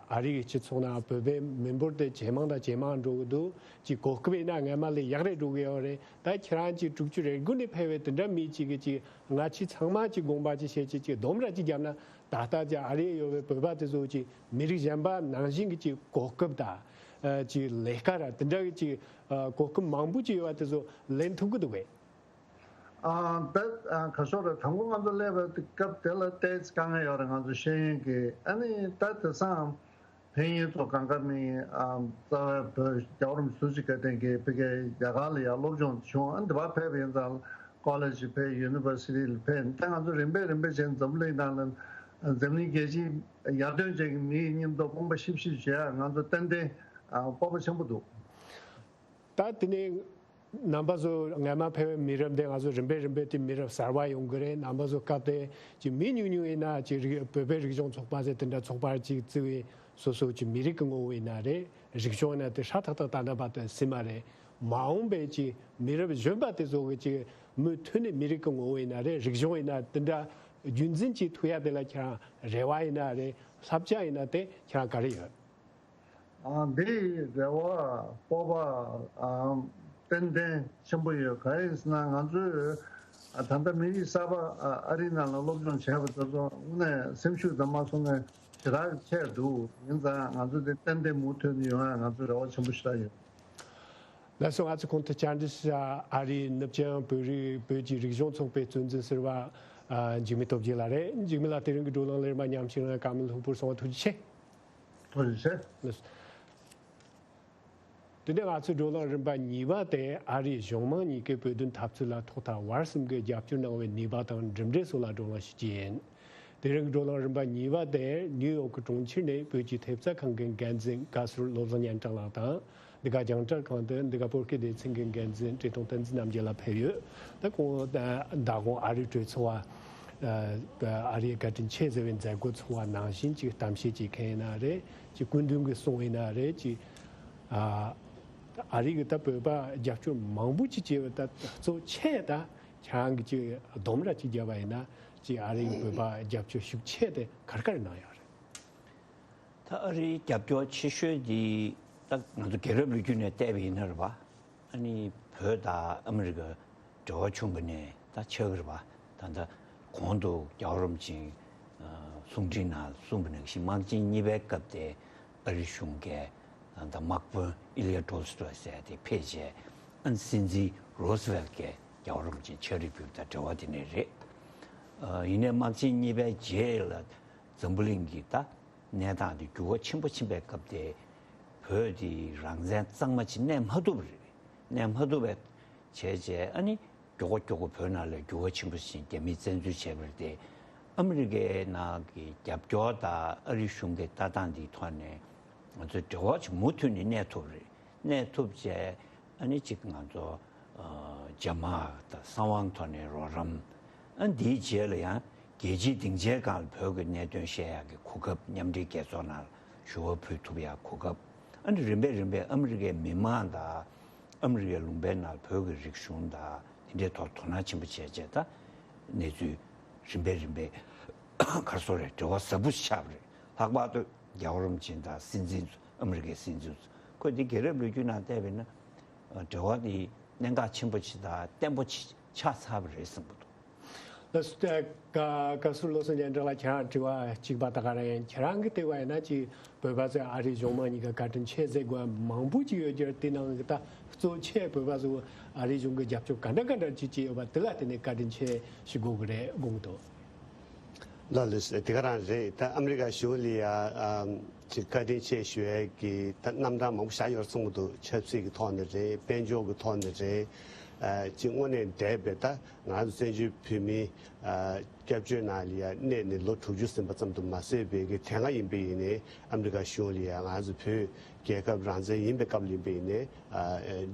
ཨ་རི་གི་སྤྱི་ཚོགས་ནང་བོད་པའི་མི་འབོར་དེ་ཇེ་མང་དང་ཇེ་མང་འགྲོ་གི་འདུག་ཅིག་གོ་སྐབས་ཡིན་ན་སྔན་མ་ལས་ཡག་རེ་འགྲོ་གི་ཡོད་རེད། ད་ཁྱེད་རང་ཅིག་དྲུག་ཅུ་རེ་དགུ་ནས་ཕེབས་པའི་དེ་འདྲ་མི་ཅིག་གིས་ཅིག་ང་ཕྱི་ཚང་མ་ཅིག་དགོངས་པ་ཅིག་བཞེས་ཅིག་ཅིག་སྡོམ་ར་ཅིག་བརྒྱབ་ན། ད་ལྟ་ཅིག་ཨ་རིར་ཡོད་པའི་བོད་པ་དེ་ཚོ་ཅིག་མི་རིགས་གཞན་པ་ནང་བཞིན་གྱི་ཅིག་གོ་སྐབས་དང་ཅིག་ལས་ཀ་ར་དེ་འདྲ་གི་ཅིག་གོ་སྐབས་མང་པོ་ཅིག་ཡོད་པ་དེ་ཚོ་ལེན་ཐུབ་ཀྱི་འདུག་གས། ཨ་ད་ཨ་ཁ་ཤོར་རེད། དང་པོ་ང་ཚོ་སླེབས་པའི་སྐབས་དེ་ལ་ཏོག་ཙམ་དཀའ་ངལ་ཡོད་རེད། ང་ཚོ་ཤེས་ཡོན་གྱི་ཨ་ནི་ད་དེང་སང་ཕན་ཡོན་ཐོག་གང་ག་མིན། ཨ་རྩ་བའི་བོད་རྒྱལ་བ་རིན་པོ་ཆེ་ཐུགས་རྗེ་བཀའ་དྲིན་གྱིས་ཕ་གིར་རྒྱ་གར་ལ་ཡང་སློབ་སྦྱོང་བྱུང་། ཨ་འདི་བར་ཕེབས་པ་ཡིན་ཙང་ཀོ་ལེ་ཇི་ཕེབས། ཡུ་ནི་ཝར་སི་ཊི་ལ་ཕེབས། ད་ང་ཚོ་རིམ་པས་རིམ་པས་བྱས་འཛམ་གླིང་ནང་ལ་འཛམ་གླིང་རྒྱལ་སྤྱིའི་ཡར་ཐོན་ཅན་གྱི་མིའི་མཉམ་དུ་དཔུང་པ་གཤིབ་གཤིབ་བྱས། ང་ཚོ་ཏན་ཏན་ཨ་སྤོབས་པ་ཆེན་པོ་འདུག་ད་དེ་ནས་རྣམ་པ་ཚོ་སྔ་མ་ཕེབས་པའི་མི་རབས་དེ་ང་ཚོ་རིམ་པས་རིམ་པས་དེ་མི་རབས་གསར་པ་ཡོང་གི་རེད། རྣམ་པ་ཚོ་སྐབས་དེ་ཅིག་མི་ཉུང་ཉུང་ཡིན་ན་ཅིག་རིག་བོད་པའི་རིག་གཞུང་ཚོགས་པ་ཟེར་དེ་འདྲ་ཚོགས་པ་ཅིག་བརྩི་བའི་སོ་སོ་ཅིག་མི་རིགས་ཀྱི་ངོ་བོ་ཡིན་ན་རེད། རིག་གཞུང་ཡིན་ན་དེ་ཧྲ་ཐག་ཐག་ད་ལྟ་བར་དུ་ཟིན་མ་རེད། མ་འོངས་པའི་ཅིག་མི་རབས་གཞོན་པ་དེ་ཚོ་གི་ཅིག་མུ་མཐུད་ནས་མི་རིགས་ཀྱི་ངོ་བོ་ཡིན་ན་རེད། རིག་གཞུང་ཡིན་ན་དེ་འདྲ་རྒྱུན་འཛིན་བྱེད་ཐུབ་ཡ་དེ་ལ་ཁྱེད་རང་རེ་བ་ཡིན་ན་རེད། བསླབ་བྱ་ཡིན་ན་དེ་ཁྱེད་རང་ག་རེ་ཡོད། ཨ་འདི་རེ་བ་སྤོབས་པ་ཨ་ཏན་ཏན་ཆེན་པོ་ཡོད། གང་ཡིན་ཟེར་ན་ང་ཚོས་ཨ་ད་ལྟ་མི་རིགས་གསར་པ་ཨ་ཨ་རིའི་ནང་ལ་སློབ་སྦྱོང་བྱས་པ་དེ་ཚོ་དངོས་གནས་སེམས་ཤུགས་དང་མ་སོང་ནས་ཞེ་དྲག་ཆེ་འདུག་ཡིན་ཙང་ང་ཚོ་དེ་ཏན་ཏན་མུ་མཐུད་ནས་ཡོང་ཡ་ང་ཚོ་རེ་བ་ཆེན་པོ་ཞེ་དྲག་ཡོད། ལགས་སོ། ང་ཚོ་གོང་དུ་བཅར་འདྲི་ཞུ་ཨ་རིའི་ནུབ་བྱང་བོད་རིགས་བོད་ཀྱི་རིག་གཞུང་ཚོགས་པའི་གཙོ་འཛིན་ཟུར་པ་ཨ་འཇིགས་མེད་སྟོབས་རྒྱལ་ལགས་རེད། འཇིགས་མེད་ལགས་དེ་རིང་གི་བགྲོ་གླེང་ལ་རིམ་པ་མཉམ་ཞུགས་གནང་བཀའ་མོལ་ལྷུག་པོར་གསུངས་པ་ཐུགས་རྗེ་ཆེ། ཐུགས་རྗེ་ཆེ། ལགས་སོ། དེ་ནས་ང་ཚོའི་བགྲོ་གླེང་རིམ་པ་གཉིས་པ་དེ་ཨ་རིའི་གཞུང་མང་གཉིས་ཀས་བོད་དོན་འཐབ་རྩོད་ལ་ཐོག་མཐའ་བར་གསུམ་གྱི་རྒྱབ་སྐྱོར་གནང་བའི་ནུས་པ་དང་གྲུབ་འབྲས་སོགས་ལ་བགྲོ་གླེང་ཞུ་རྒྱུ་ཡིན། དེ་རིང་གི་བགྲོ་གླེང་རིམ་པ་གཉིས་པ་དེ་ནིའུ་ཡོག་གི་གྲོང་ཁྱེར་ནས་བོད་ཀྱི་ཐེབས་རྩ་ཁང་གི་འགན་འཛིན་དགའ་ཟུར་བློ་བཟང་སྙན་གྲགས་ལགས་དང་། འདི་ག་རྒྱང་བསྒྲགས་ཁང་དུ་འདི་ག་བོད་སྐད་སྡེ་ཚན་གྱི་འགན་འཛིན་བཀྲས་མཐོང་བསྟན་འཛིན་རྣམ་རྒྱལ་ལགས་ཕེབས་ཡོད། ད་ཁོང་ད་ད་དགོང་ཨ་རིའི་གྲོས་ཚོགས་པ་ཨ་རིའི་བཀའ་དྲིན་ཆེ་ཟེར་བའི་མཛད་སྒོ་ཚོགས་པ་ནང་བཞིན་ཅིག་གཏམ་བཤད་ཅིག་མཁན་ཡིན་ན་རེད། ཅིག་སྐུ་མདུན་གྱི་གསུང་ཡིན་ན་རེད། ཅིག་ཨ། ཨ་རི་གི་ད་བོད་པ་རྒྱབ་སྐྱོར་མང་པོ་ཅིག་བྱས་པ་ད་གཙོ་ཆེ་ད་ཁྱེད་རང་གི་ཅིག་སྡོམ་ར་ཅིག་བརྒྱབ་པ་ཡིན་ན་ཅིག་ཨ་རི་གི་བོད་པ་རྒྱབ་སྐྱོར་ཤུགས་ཆེ་དེ་ག་རེ་ག་རེ་གནང་ཡོད་རེད། ད་ཨ་རིའི་རྒྱབ་སྐྱོར་ཆེ་ཤོས་འདི་ད་ང་ཚོ་རྒྱལ་རབས་ལོ་རྒྱུས་ནས་བལྟས་པ་ཡིན་ན་རེད་པ། ཨ་ནི་བོད་དང་ཨ་མི་རི་ཀ་འབྲེལ་བ་བྱུང་པ་ནས་ད་ཆགས་ཀྱི་རེད་པ། ད་ལྟ་གོང་དུ་རྒྱལ་བ་རིན་པོ་ཆེས་གསུང་འཕྲིན་ནང་གསུངས་པ་ནང་བཞིན་དམག་ཆེན་གཉིས་པའི་སྐབས་དེ་ཨ་རི་གཞུང་གིས་ད་ལྟ་དམག་དཔོན་ཨི་ལི་ཡ་ཏོལ་སི་ཏོ་ཟེར་དེ་ཕེབས་རྗེས་ཨ་ནི་སྲིད་འཛིན་རོ་སི་ཝེལ་གྱིས་རྒྱལ་བ་རིན་པོ་ཆེ་ཕྱག་བྲིས་ཕུལ་བ་དང་འབྲེལ་བ་དེ་ནས་རེད། ཡིན་ནའི་དམག་ཆེན་གཉིས་པའི་རྗེས་ལ་འཛམ་བུ་གླིང་གི་ད་གནས་སྟངས་དེ་འགྱུར་བ་ཆེན་པོ་ཕྱིན་པའི་སྐབས་དེ་བོད་དེ་རང་བཙན་གཙང་མ་ཅིག་གནས་མ་ཐུབ་རེད། གནས་མ་ཐུབ་པའི་བྱས་རྗེས་ཨ་ནི་མགྱོགས་པོ་མགྱོགས་པོ་བོད་ནང་ལ་འགྱུར་བ་ཆེན་པོ་ཕྱིན། རྒྱ་མིས་བཙན་འཛུལ་བྱས་པ་རེད་དེ། ཨ་མི་རི་ཀའི་ནང་གི་རྒྱབ་སྐྱོར་དང་ཨ་རི་གཞུང་གི་ལྟ་སྟངས་འདིའི་ཐོག་ནས་ང་ཚོས་འབྲེལ་བ་ཅིག་མུ་མཐུད་ནས་གནས་ཐུབ་རེད། གནས་ཐུབ་བྱས་ཨ་ནི་ཅིག་ང་ཚོ་ཨ་འཇབ་དམག་དང་གསང་བའི་ཐོག་ནས་རོགས་རམ། ཨ་འདིའི་རྗེས་ལ་ཡང་རྒྱལ་སྤྱིའི་སྡིངས་ཆའི་སྒང་ལ་བོད་ཀྱི་གནད་དོན་བཤད་ཡག་གི་གོ་སྐབས། མཉམ་འབྲེལ་རྒྱལ་ཚོགས་ནང་ཞུ་བ་ཕུལ་ཐུབ་ཡག་གོ་སྐབས། ཨ་ནི་རིམ་པས་རིམ་པས་ཨ་མི་རི་ཀའི་མི་མང་དང་ཨ་མི་རི་ཀའི་ལུང་པའི་ནང་བོད་ཀྱི་རིག་གཞུང་དང་དེ་འདྲའི་ཐོག་དོ་སྣང་ཆེན་པོ་བྱས་རྗེས་ད་གནས་ཚུལ་རིམ་པས་རིམ་པས་ག་རེ་ཟེར་རེད། འབྲེལ་བ་ཟབ་པོ་ཞིག་ཆགས་པ་རེད། ལྷག་པར་དུ་རྒྱལ་བ་རིན་པོ་ཆེ་དང་སྲིད་འཛིན་ཨ་མི་རི་ཀའི་སྲིད་འཛིན་ཁོས་འདི་རྒྱལ་རབས་ལོ་རྒྱུས་ནང་བལྟས་པས་ན་འབྲེལ་བ་འདི་གནད་འགག་ཆེན་པོ་ཞིག་དང་བརྟན་པོ་ཞིག་ཆགས་ཚར་བ་རེད་བསམ་གྱི་འདུག། ལགས་སོ། བཀའ་ཟུར་བློ་བཟང་རྒྱལ་མཚན་ལགས། ཁྱེད་རང་དྲི་བ་གཅིག་པ་ད་ག་རང་ཡིན། ཁྱེད་རང་གི་ལྟ་བ་ཡིན་ན་ཅིག་བོད་པ་ཚོས་ཨ་རི་གཞུང་མང་གཉིས་ཀ་བཀའ་དྲིན་ཆེ་ཟེར་དགོས་མང་པོ་ཅིག་ཡོད་རྒྱུ་རེད། དེ་ནང་གི་ད་གཙོ་ཆེ་བོད་པ་ཚོ་ཨ་རི་གཞུང་གི་རྒྱབ་སྐྱོར་ག་འདྲ་ག་འདྲ་ཅིག་བྱས་ཡོད་པ་དེ་ལ་བརྟེན་ནས་བཀའ་དྲིན་ཆེ་ཞུ་དགོས་ཀྱི་རེད་དགོངས་འདུག། ལགས་ལགས་སོ། དེ་ག་རང་རེད། ད་ཨ་མི་རི་ཀ་གཞུང་ལ་ཡ་ཨམ་ཅིག་བཀའ་དྲིན་ཆེ་ཞུ་ཡས་ཀྱི་ད་རྣམ་གྲངས་མང་པོ་བཞག་ཡོད་རེད་བསམ་གྱི་འདུག། ཆབ་སྲིད་ཀྱི་ཐོག་ནས་རེད། དཔལ་འབྱོར་གྱི་ཐོག་ནས་རེད། ཨ་ཅིག་དངོས་གནས་འདས་པའི་ད་ང་ཚོ་བཙན་བྱོལ་བོད་མིའི་ཨ་སྐྱབས་བཅོལ་ནང་ལ་ཡ་གནས་ནས་ལོ་དྲུག་ཅུ་ཟིན་པ་ཙམ་དུ་མ་ཟད་པའི་གི་དེ་སྔ་ཡིན་པ་ཡིན་ནའི་ཨ་མི་རི་ཀ་གཞུང་ལ་ཡ་ང་ཚོ་བོད་རྒྱལ་ཁབ་རང་བཙན་ཡིན་པའི་སྐབས་ལ་ཡིན་པ་ཡིན་ནའི་ཨ་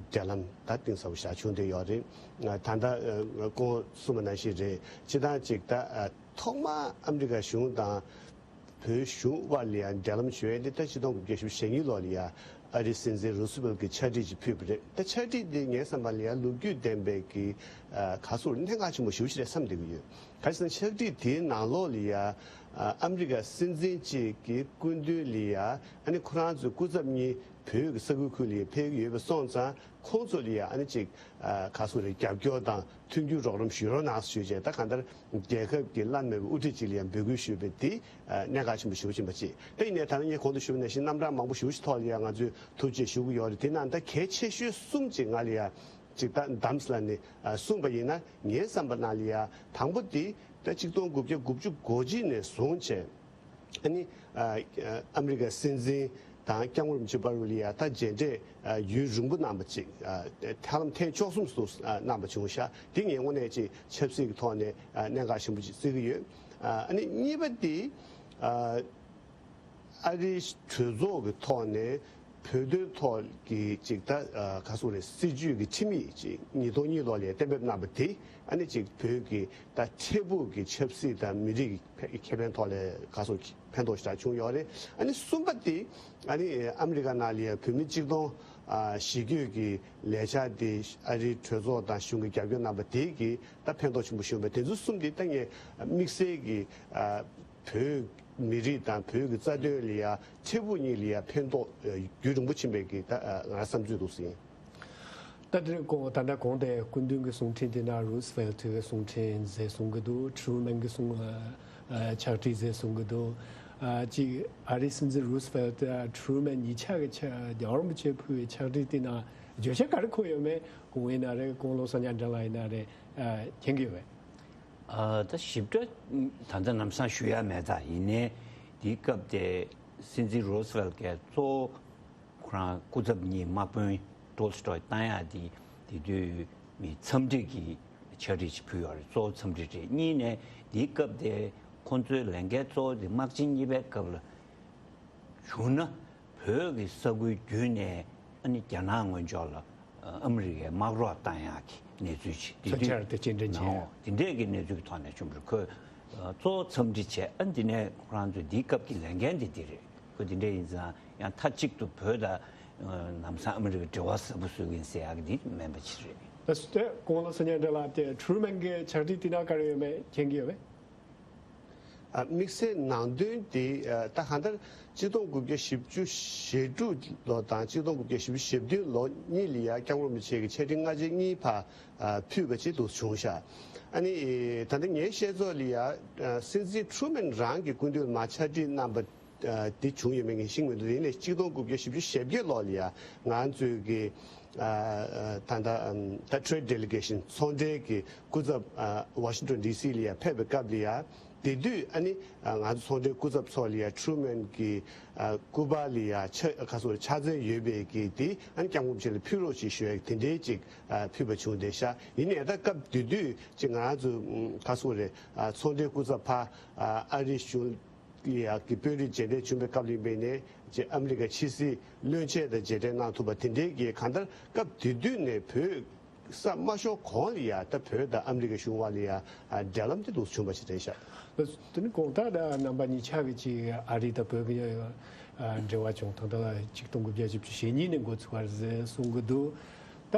འབྲེལ་ལམ་ད་གཏིང་ཟབ་པོ་བཞག་བྱུང་བསྡད་ཡོད་རེད། ཨ་ད་ལྟ་ཨ་སྐུ་ངོ་གསུངས་པ་ནང་བཞིན་རེད། སྤྱིར་བཏང་ཅིག་ད་ཨ་ཐོག་མར་ཨ་མི་རི་ཀ་གཞུང་དང་བོད་གཞུང་དབར་ལ་ཡང་འབྲེལ་ལམ་ཞུ་ཡས་འདི་ད་ཆིག་སྟོང་དགུ་བརྒྱ་བཞི་བཅུ་ཞེ་གཉིས་ལོ་ལ་ཡང་ཨ་རིའི་སྲིད་འཛིན་རུ་སི་ཝེལ་གྱིས་ཕྱག་བྲིས་ཅིག་ཕུལ་བ་རེད། ད་ཕྱག་བྲིས་འདི་ངའི་བསམ་པ་ལ་ཡང་ལོ་རྒྱུས་ལྡན་པའི་གི་ཨ་ག་ཟེར་གནད་འགག་ཆེན་པོ་ཞེ་པོ་ཅིག་རེད་བསམ་བསྡད་ཀྱི་ཡོད། ག་རེ་ཟེར་ན་ཕྱག་བྲིས་དེའི་ནང་ལོགས་ལ་ཡང་ཨ་ཨ་མི་རི་ཀ་སྲིད་འཛིན་གཅིག་གི་སྐུ་མདུན་ལ་ཡང་ཨ་ནི་ཁོ་རང་ཚོའི་སྐུ་ཚབ་གཉིས་བོད་ཀྱི་ས་ཁུལ་ཁུལ་ལ་ཡང་ཕེབས་ཀྱི་ཡོད་པ་སོང་ཙང་ཁོང་ཚོ་ལ་ཡང་ཨ་ནི་ཅིག་ཨ་ག་ཟེར་རེད། རྒྱབ་སྐྱོར་དང་མཐུན་འགྱུར་རོགས་རམ་ཞུ་རོགས་གནང་ཞུས་བྱས། ད་གང་ལྟར་རྒྱལ་ཁབ་ཀྱི་བླ་ན་མེད་པའི་དབུ་ཁྲིད་ཅིག་ལ་ཡང་འབོད་སྐུལ་ཞུས་པ་དེ་ཨ་གནད་འགག་ཆེན་པོ་ཞེ་པོ་ཅིག་ཡིན་པ་གཅིག། དེ་ཡིན་ནའི་ད་ནི་ངས་གོང་དུ་ཞུས་པ་ནང་བཞིན་རྣམ་གྲངས་མང་པོ་ཞེ་པོ་ཅིག་ཐོག་ལ་ཡང་ང་ཚོས་ཐུགས་རྗེ་ཆེ་ཞུ་གི་ཡོད་རེད། དེ་ནང་ད་གལ་ཆེ་ཤོས་གསུམ་ཅིག་ང་ལ་ཡང་ཅིག་ད་འདམས་ལ་ནི་ཨ་གསུངས་པ་ཡིན་ན། ངའི་བསམ་པ་ནང་ལ་ཡང་དང་པོ་དེ་ད་ཆིག་སྟོང་དགུ་བརྒྱ་དགུ་བཅུ་གོ་གཅིག་ནས་བཟུང་བྱས། ཨ་ནི་ཨ་ཨ་མི་རི་ཀའི་སྲིད་འཛིན་དང་སྐྱབས་མགོན་རིན་པོ་ཆེ་བར་ལ་ཡ་ད་མཇལ་འཕྲད་ཨ་ཡུན་རིང་པོ་གནང་བ་ཅིག། ཨ་ཧ་ལམ་ཐེངས་བཅུ་གསུམ་སོགས་ཨ་གནང་བ་བྱུང་ཤག། དེ་ངས་དངོས་གནས་ཅིག་ཆབ་སྲིད་ཀྱི་ཐོག་ནས་ཨ་གནད་འགག་ཆེན་པོ་ཅིག་བརྩི་གི་ཡོད། ཨ་ནི་གཉིས་པ་དེ་ཨ་ཨ་རིའི་གྲོས་ཚོགས་ཀྱི་ཐོག་ནས་བོད་དོན་ཐོག་གི་ཅིག་ད་ཨ་ག་ཟེར་རེད། སྲིད་ཇུས་ཀྱི་ཁྲིམས་ཡིག་ཅིག་ཉིས་སྟོང་གཉིས་ལོ་ལ་གཏན་འབེབས་གནང་བ་དེ་ཨ་ནི་ཅིག་བོད་ཀྱི་ད་འཕྲལ་ཕུགས་ཀྱི་ཆབ་སྲིད་དང་མི་རིགས་ཀྱི་ཁེ་ཕན་ཐོག་ལ་ག་ཟེར་ཕན་ཐོགས་ཤིག་བྱུང་ཡོད་རེད། ཨ་ནི་གསུམ་པ་དེ་ཨ་ནི་ཨ་མི་རི་ཀ་ནང་ལ་ཡང་བོད་མི་གཅིག་སྟོང་ཨ་ཞི་རྒོལ་གྱི་ལས་འཆར་དེ་ཨ་རིའི་གྲོས་ཚོགས་དང་གཞུང་གིས་རྒྱབ་སྐྱོར་གནང་བ་དེ་གིས་ད་ཕན་ཐོགས་ཆེན་པོ་བྱུང་བས། དེ་ཚོ་གསུམ་དེ་ད་ངས་དམིགས་བསལ་གྱི་ཨ་བོད་མི་རིགས་དང་བོད་ཀྱི་རྩ་དོན་ལ་ཡ་འཕྲལ་ཕུགས་གཉིས་ལ་ཡ་ཕན་ཐོགས་ཨ་རྒྱུན་རིང་པོ་ཕྱིན་པའི་གི་ད་ཨ་ང་བསམ་ཚུལ་འདུག་ཟེར། ད་དེ་རིང་གོང་ད་ལྟ་གོང་དེ་སྐུ་མདུན་གྱི་གསུང་འཕྲིན་དེ་ན་རུ་སི་ཝེལ་ཊི་གི་གསུང་འཕྲིན་ཟེར་གསུང་གི་འདུག། ཊུ་རུ་མན་གྱི་གསུང་ཨ་ཨ་ཕྱག་བྲིས་ཟེར་གསུང་གི་འདུག། ཨ་ཅིག་ཨ་རིའི་སྲིད་འཛིན་རུ་སི་ཝེལ་ཊི་དང་ཊུ་རུ་མན་གཉིས་ཆ་གི་ཆ་རྒྱལ་བ་རིན་པོ་ཆེ་ཕུལ་བའི་ཕྱག་བྲིས་དེ་ན་བརྗོད་བྱ་ག་རེ་འཁོད་ཡོད་མེད་སྐུ་ངོ་ཡིན་ན་རེད། སྐུ་ངོ་བློ་བཟང་རྒྱལ་མཚན་ལགས་ཡིན་ན་རེད། ཨ་མཁྱེན་གྱི་ཡོད་པས། ཨ་ད་ཞིབ་ཕྲ་ད་ལྟ་ལམ་སང་ཞུ་ཡ་མེད། ད་ཡིན་ནའི་དེའི་སྐབས་དེ་སྲིད་འཛིན་རོ་སི་ཝེལ་གྱིས་གཙོ་བོ་ཁོ་རང་སྐུ་ཚབ་གཉིས་དམག་དཔོན་ཊོལ་སི་ཊོའི་བཏང་ཡ་དེ་དེ་དུས་མི་འཚམས་འདྲི་གི་ཕྱག་བྲིས་ཤིག་ཕུལ་ཡོད་རེད། གཙོ་བོ་འཚམས་འདྲི་རེད། གཉིས་ནས་དེའི་སྐབས་དེ་ཁོང་ཚོའི་ལས་འགན་གཙོ་བོ་དེ་དམག་ཆེན་གཉིས་པའི་སྐབས་ལ་བྱུང་ན། བོད་ཀྱི་ས་ཁུལ་བརྒྱུད་ནས་ཨ་ནི་རྒྱ་ནག་ངོས་ཕྱོགས་ལ་ཨ་མི་རི་ཀའི་དམག་རོགས་བཏང་ཡག་གི་གནས་ཚུལ་ཅིག་དེ་མཚོན་དུས་ཆར་དེ་སྐྱེལ་འདྲེན་བྱས། ནའོ་དེ་འདྲས་ཀྱི་གནས་ཚུལ་གྱི་ཐོག་ནས་བྱུང་བར་ཁོས་ཨ་གཙོ་བོ་འཚམས་འདྲི་བྱས། ཨ་འདི་ནས་ཁོ་རང་ཚོས་འདིའི་སྐབས་ཀྱི་ལས་འགན་དེ་འདི་རེད། ཁོས་འདི་འདྲས་ཡིན་ཙང་ཡང་མཐའ་གཅིག་ཏུ་བོད་དང་ ལམ་སང་ཨ་མི་རི་ཀས་འབྲེལ་བ་ཟབ་པོ་བཟོ་གི་ཡིན་ཟེར་ཡག་གི་འདི་མིན་པ་ཅིག་རེད། ད་དེ་གོང་ལ་སོ་ཉན་འདྲ་ལ་དེ་ཁྲུ་མན་གྱི་ཕྱག་བྲིས་དེ་ན་ག་རེ་ཡོད་མེད་མཁྱེན་གྱི་ཡོད་མེད། ཨ། དམིགས་བསལ་ནང་དོན་དེ་ད་གང་ལྟར་གཅིག་སྟོང་དགུ་བརྒྱ་བཞི་བཅུ་ཞེ་དྲུག་ལོ་དང་གཅིག་སྟོང་དགུ་བརྒྱ་བཞི་བཅུ་ཞེ་བདུན་ལོ་གཉིས་ལ་ཡ་སྐྱབས་མགོན་རིན་པོ་ཆེ་གི་ཕྱག་བྲིས་སྔ་རྗེས་གཉིས་ཕར་ཕུལ་བ་ཅིག་འདུག་བྱུང་ཤག་ཨ་ནི་ད་ལྟ་ངའི་ཤེས་ཚོད་ལ་ཡ་སྲིད་འཛིན་ཁྲུ་མན་རང་གི་སྐུ་མདུན་ལ་མར་ཕྱག་བྲིས་གནང་བ་དེ་བྱུང་ཡོད་མེད་ངས་ཤེས་མི་འདུག་ཡིན་ནའི་གཅིག་སྟོང་དགུ་བརྒྱ་བཞི་བཅུ་ཞེ་བརྒྱད་ལོ་ལ་ཡ་ང་ཚོའི་གི་ད་ལྟ་ད་Trade Delegation ཚོང་འབྲེལ་གྱི་སྐུ་ཚབ་Washington D C ལ་ཡ་ཕེབས་པའི་སྐབས་ལ་ཡ། དེ་དུས་ཨ་ནི་ང་ཚོ་ཚོང་འབྲེལ་སྐུ་ཚབ་ཚོ་ལ་ཡ་ཁྲུ་མན་གྱི་སྐུ་པར་ལ་ཡ་ཕྱག་ཁ་སོར་ཕྱག་འཚལ་ཡོད་པའི་གི་དེ་ཨ་ནི་སྐྱབས་མགོན་རིན་པོ་ཆེ་ལ་ཕུལ་རོགས་ཞེས་ཞུ་ཡ་དེ་འདྲའི་ཅིག་ཕུལ་བ་བྱུང་བསྡད་ཤག་ཡིན་ནའི་ད་སྐབས་དེ་དུས་ཅིག་ང་ཚོ་ཁ་སོ་རེ་ཚོང་འབྲེལ་སྐུ་ཚབ་ཕ་ཨ་རི་གཞུང་ལ་ཡ་གི་དཔོན་རིགས་མཇལ་འཕྲད་བྱུང་བའི་སྐབས་ལ་ཡིན་པས་ནས་ཅིག་ཨ་མི་རི་ཀ་ཕྱི་སྲིད་བློན་ཆེན་དང་མཇལ་འཕྲད་གནང་ཐུབ་པ་དེ་འདྲའི་གི་གང་ལྟར་སྐབས་དེ་དུས་ནས་བོད། ས་མ་ཤོར་གོང་ལ་ཡ་ད་བོད་དང་ཨ་མི་རི་ཀ་གཞུང་བར་ལ་ཡ་འབྲེལ་ལམ་དེ་འདུག་བྱུང་བ་ཞིག་རེད་ཤག་དེ་ནི་གོང་ལྟར་རྣམ་པ་གཉིས་ཆ་གི་ཅིག་ཨ་རི་དང་བོད་ཀྱི་འབྲེལ་བ་བྱུང་ཐོག་ད་ཆིག་སྟོང་དགུ་བརྒྱ་བཞི་བཅུ་ཞེ་གཉིས་ནས་འགོ་ཚུགས་པ་རེད་གསུང་གི་འདུག་ད་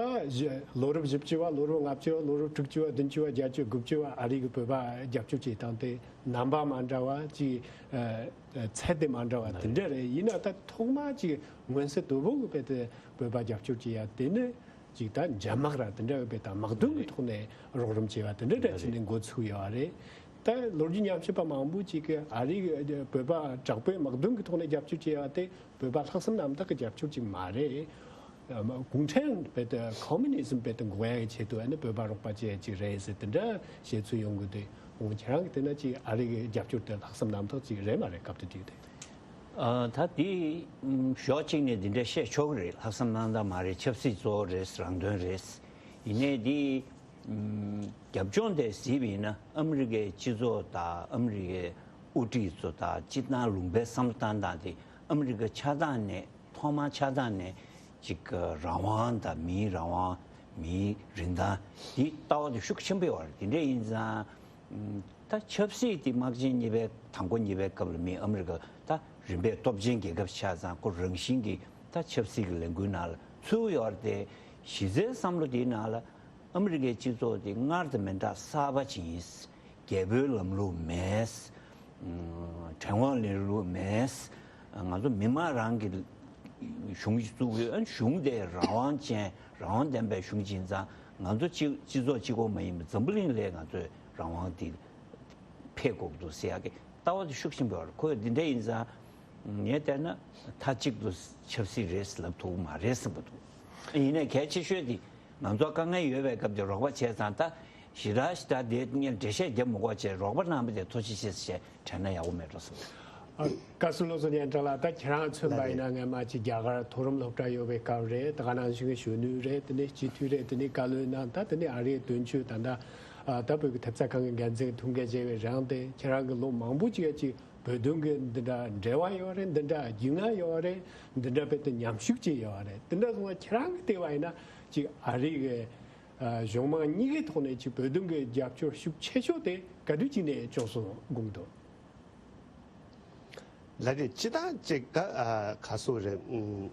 ལོ་རབས་བཞི་བཅུ་བ་ལོ་རབས་ལྔ་བཅུ་བ་ལོ་རབས་དྲུག་ཅུ་བ་བདུན་ཅུ་བ་བརྒྱད་ཅུ་དགུ་བཅུ་བ་ཨ་རི་གི་བོད་པ་རྒྱབ་སྐྱོར་བྱེད་སྟངས་དེ་རྣམ་པ་མ་འདྲ་བ་ཅིག་ཚད་དེ་མ་འདྲ་བ་དེ་འདྲ་རེད། ཡིན་ན་ད་ཐོག་མ་ཅིག་མངོན་གསལ་དོད་པོ་གི་དཔེ་དེ་བོད་པ་རྒྱབ་སྐྱོར་བྱེད་ཡ་དེ་ནི། ཅིག་ད་འཇབ་དམག་ར་དེ་འདྲ་བའི་དང་དམག་དོན་གྱི་ཐོག་ནས་རོགས་རམ་བྱས་པ་དེ་འདྲ་འདྲ་བྱས་ནས་འགོ་ཚུགས་ཡོད་རེད། ད་ལོ་རྒྱུས་ཉམས་ཞིབ་པ་མང་པོ་ཅིག་གིས་ཨ་རིའི་བོད་པ་དྲག་པོའི་དམག་དོན་གྱི་ཐོག་ནས་རྒྱབ་སྐྱོར་བྱས་པ་དེ་བོད་པ་ལྷག་བསམ་རྣམ་དག་གི་རྒྱབ་སྐྱོར་ཅིག་མ་རེད། གུང་ཁྲན་བོད་དུ་ཁོ་མུ་ནི་ཟམ་བོད་དུ་འགོག་ཡ་གི་ཆེད་དུ་ཨ་ནི་བོད་པ་རོགས་པ་བྱས་ཅིག་རེད་ཟེར་དེ་འདྲ་བཤད་ཚུལ་ཡོང་གི་འདུག་འོ་ཁྱེད་རང་གི་དེ་ན་ཅིག་ཨ་རི་གི་རྒྱབ་སྐྱོར་དེ་ལྷག་བསམ་རྣམ་དག་ཅིག་རེད་མ་རེད་སྐབས་དེ་དུས་དེ། ཨ། ད་དེ་ཨམ་ཕྱོགས་གཅིག་ནས་འདི་འདྲ་བཤད་ཆོག་གི་རེད། ལྷག་བསམ་རྣམ་དག་མ་རེད། ཆབ་སྲིད་གཙོ་བོ་རེད། རང་དོན་རེད། ཡིན་ནའི་དེ་ཨམ་རྒྱབ་ལྗོངས་དེ་གཟིགས་པ་ཡིན་ན་ཨ་མི་རི་ཀའི་སྤྱི་ཚོགས་དང་ཨ་མི་རི་ཀའི་དབུ་ཁྲིད་ཚོ་དང་སྤྱིར་བཏང་ལུང་པའི་བསམ་བློ་བཏང་སྟངས་དེ་ཨ་མི་རི་ཀ་ཆགས་སྟངས་ནས་ཐོག་མར་ཆགས་སྟངས་ནས་ཅིག་རང་དབང་དང་མིའི་རང་དབང་མིའི་རིན་ཐང་དེ་ལྟ་བ་དེ་ཤུགས་ཆེན་པོ་ཡོད་རེད། དེ་འདྲ་ཡིན་ཙང་། ད་ཆབ་སྲིད་དེ་དམག་ཆེན་གཉིས་པའི་དང་པོ་གཉིས་པའི་སྐབས་ལ་མི་ཨ་མི་རི་ཀ་ད་རིམ་པས་སྟོབས་ཆེན་རྒྱལ་ཁབ་ཆགས་ཙང་ཁོ་རང་བཞིན་གྱིས་ད་ཆབ་སྲིད་ཀྱི་ལས་འགུལ་ནང་ལ་ཚུད་ཡོད་རེད་དེ། གཞི་རྩའི་བསམ་བློ་དེའི་ནང་ལ་ཨ་མི་རི་ཀའི་སྤྱི་ཚོགས་དེ་སྔར་དང་མི་འདྲ་གསར་པ་ཅིག་ཡིན། རྒྱལ་པོའི་ལམ་ལུགས་མེད། ཨ། དྲན་དབང་ལེན་ལུགས་མེད། ང་ཚོ་མི་མང་རང་གི་གཞུང་ཞིག་བཙུགས་ཡོད། གཞུང་དེ་རང་དབང་ཅན་རང་དབང་ལྡན་པའི་གཞུང་ཅིག་ཡིན་ཙང་ང་ཚོ་སྤྱི་སྤྱི་ཚོགས་གཅིག་པོ་མ་ཡིན་པར་འཛམ་བུ་གླིང་ལ་ང་ཚོས་རང་དབང་དེ་འཕེལ་དགོས་འདུག་ཟེར་ཡག་གི་ལྟ་བ་དེ་ཤུགས་ཆེན་པོ་ཡོད་རེད། ཁོས་འདི་འདྲ་ཡིན་ཙང་ངས་བལྟས་ན་མཐའ་གཅིག་ཏུ་ཆབ་སྲིད་རེད་ལབ་ཐུབ་མ་རེད་བསམ་གྱི་འདུག་ཡིན་ནའི་གལ་ཆེ་ཤོས་དེ། ང་ཚོ་དཀའ་ངལ་ཡོད་པའི་སྐབས་དེ་རོགས་པ་བྱས་ཙང་ད་ཞེ་དྲག་ཞེ་དྲག་དེ་ངས་འགྲེལ་བཤད་རྒྱབ་མི་དགོས་བྱས་རོགས་པ་གནང་བ་དེ་ཐུགས་རྗེ་ཆེ་ཟེར་བྱས་དྲན་ན་ཡག་པོ་མེད་འགྲོ་བསམ། ཨ། བཀའ་ཟུར་བློ་བཟང་སྙན་གྲགས་ལགས། ད་ཁྱེད་རང་མཚོན་པ་ཡིན་ན་སྔོན་མ་ཅིག་རྒྱ་གར་མཐོ་རིམ་སློབ་གྲྭ་ཡོད་པའི་སྐབས་རེད། ད་ག་ནང་བཞིན་གྱི་གཞོན་ནུ་རེད། དེ་ནས་སྤྱི་འཐུས་རེད། དེ་ནས་བཀའ་བློན་གནང་། ད་དེ་ནས་ཨ་རིའི་དོན་གཅོད་ད་ལྟ་ཨ་ད་བོད་ཀྱི་ཐེབས་རྩ་ཁང་གི་འགན་འཛིན་ཐུགས་འགན་བཞེས་པའི་རིང་དེ་ཁྱེད་རང་གི་ལོ་མང་པོ་ཅིག་ཅིག་བོད་དོན་གྱི་འདི་འདྲ་འབྲེལ་བ་ཡོད་རེད། འདི་འདྲ་རྒྱུས་མངའ་ཡོད་རེད། འདི་འདྲ་དཔེ་དེ་ཉམས་ཞིབ་ཅིག་ཡོད་རེད། དེ་འདྲ་སོང་ཙང་ཁྱེད་རང་གི་ལྟ་བ་ཡིན་ན་ཅིག་ཨ་རི་གི་ཨ་གཞུང་མང་གཉིས་ཀའི་ཐོག་ནས་ཅིག་བོད་དོན་གྱི་རྒྱབ་སྐྱོར་ཤུགས་ཆེ་ཤོས་དེ་ག་དུས་ཅིག་ནས་བྱུང་སོང་དགོངས་འདུག་ལགས་རེད། སྤྱིར་བཏང་ཅིག་ད་ཨ་ག་སོ་རེད། ཨུམ།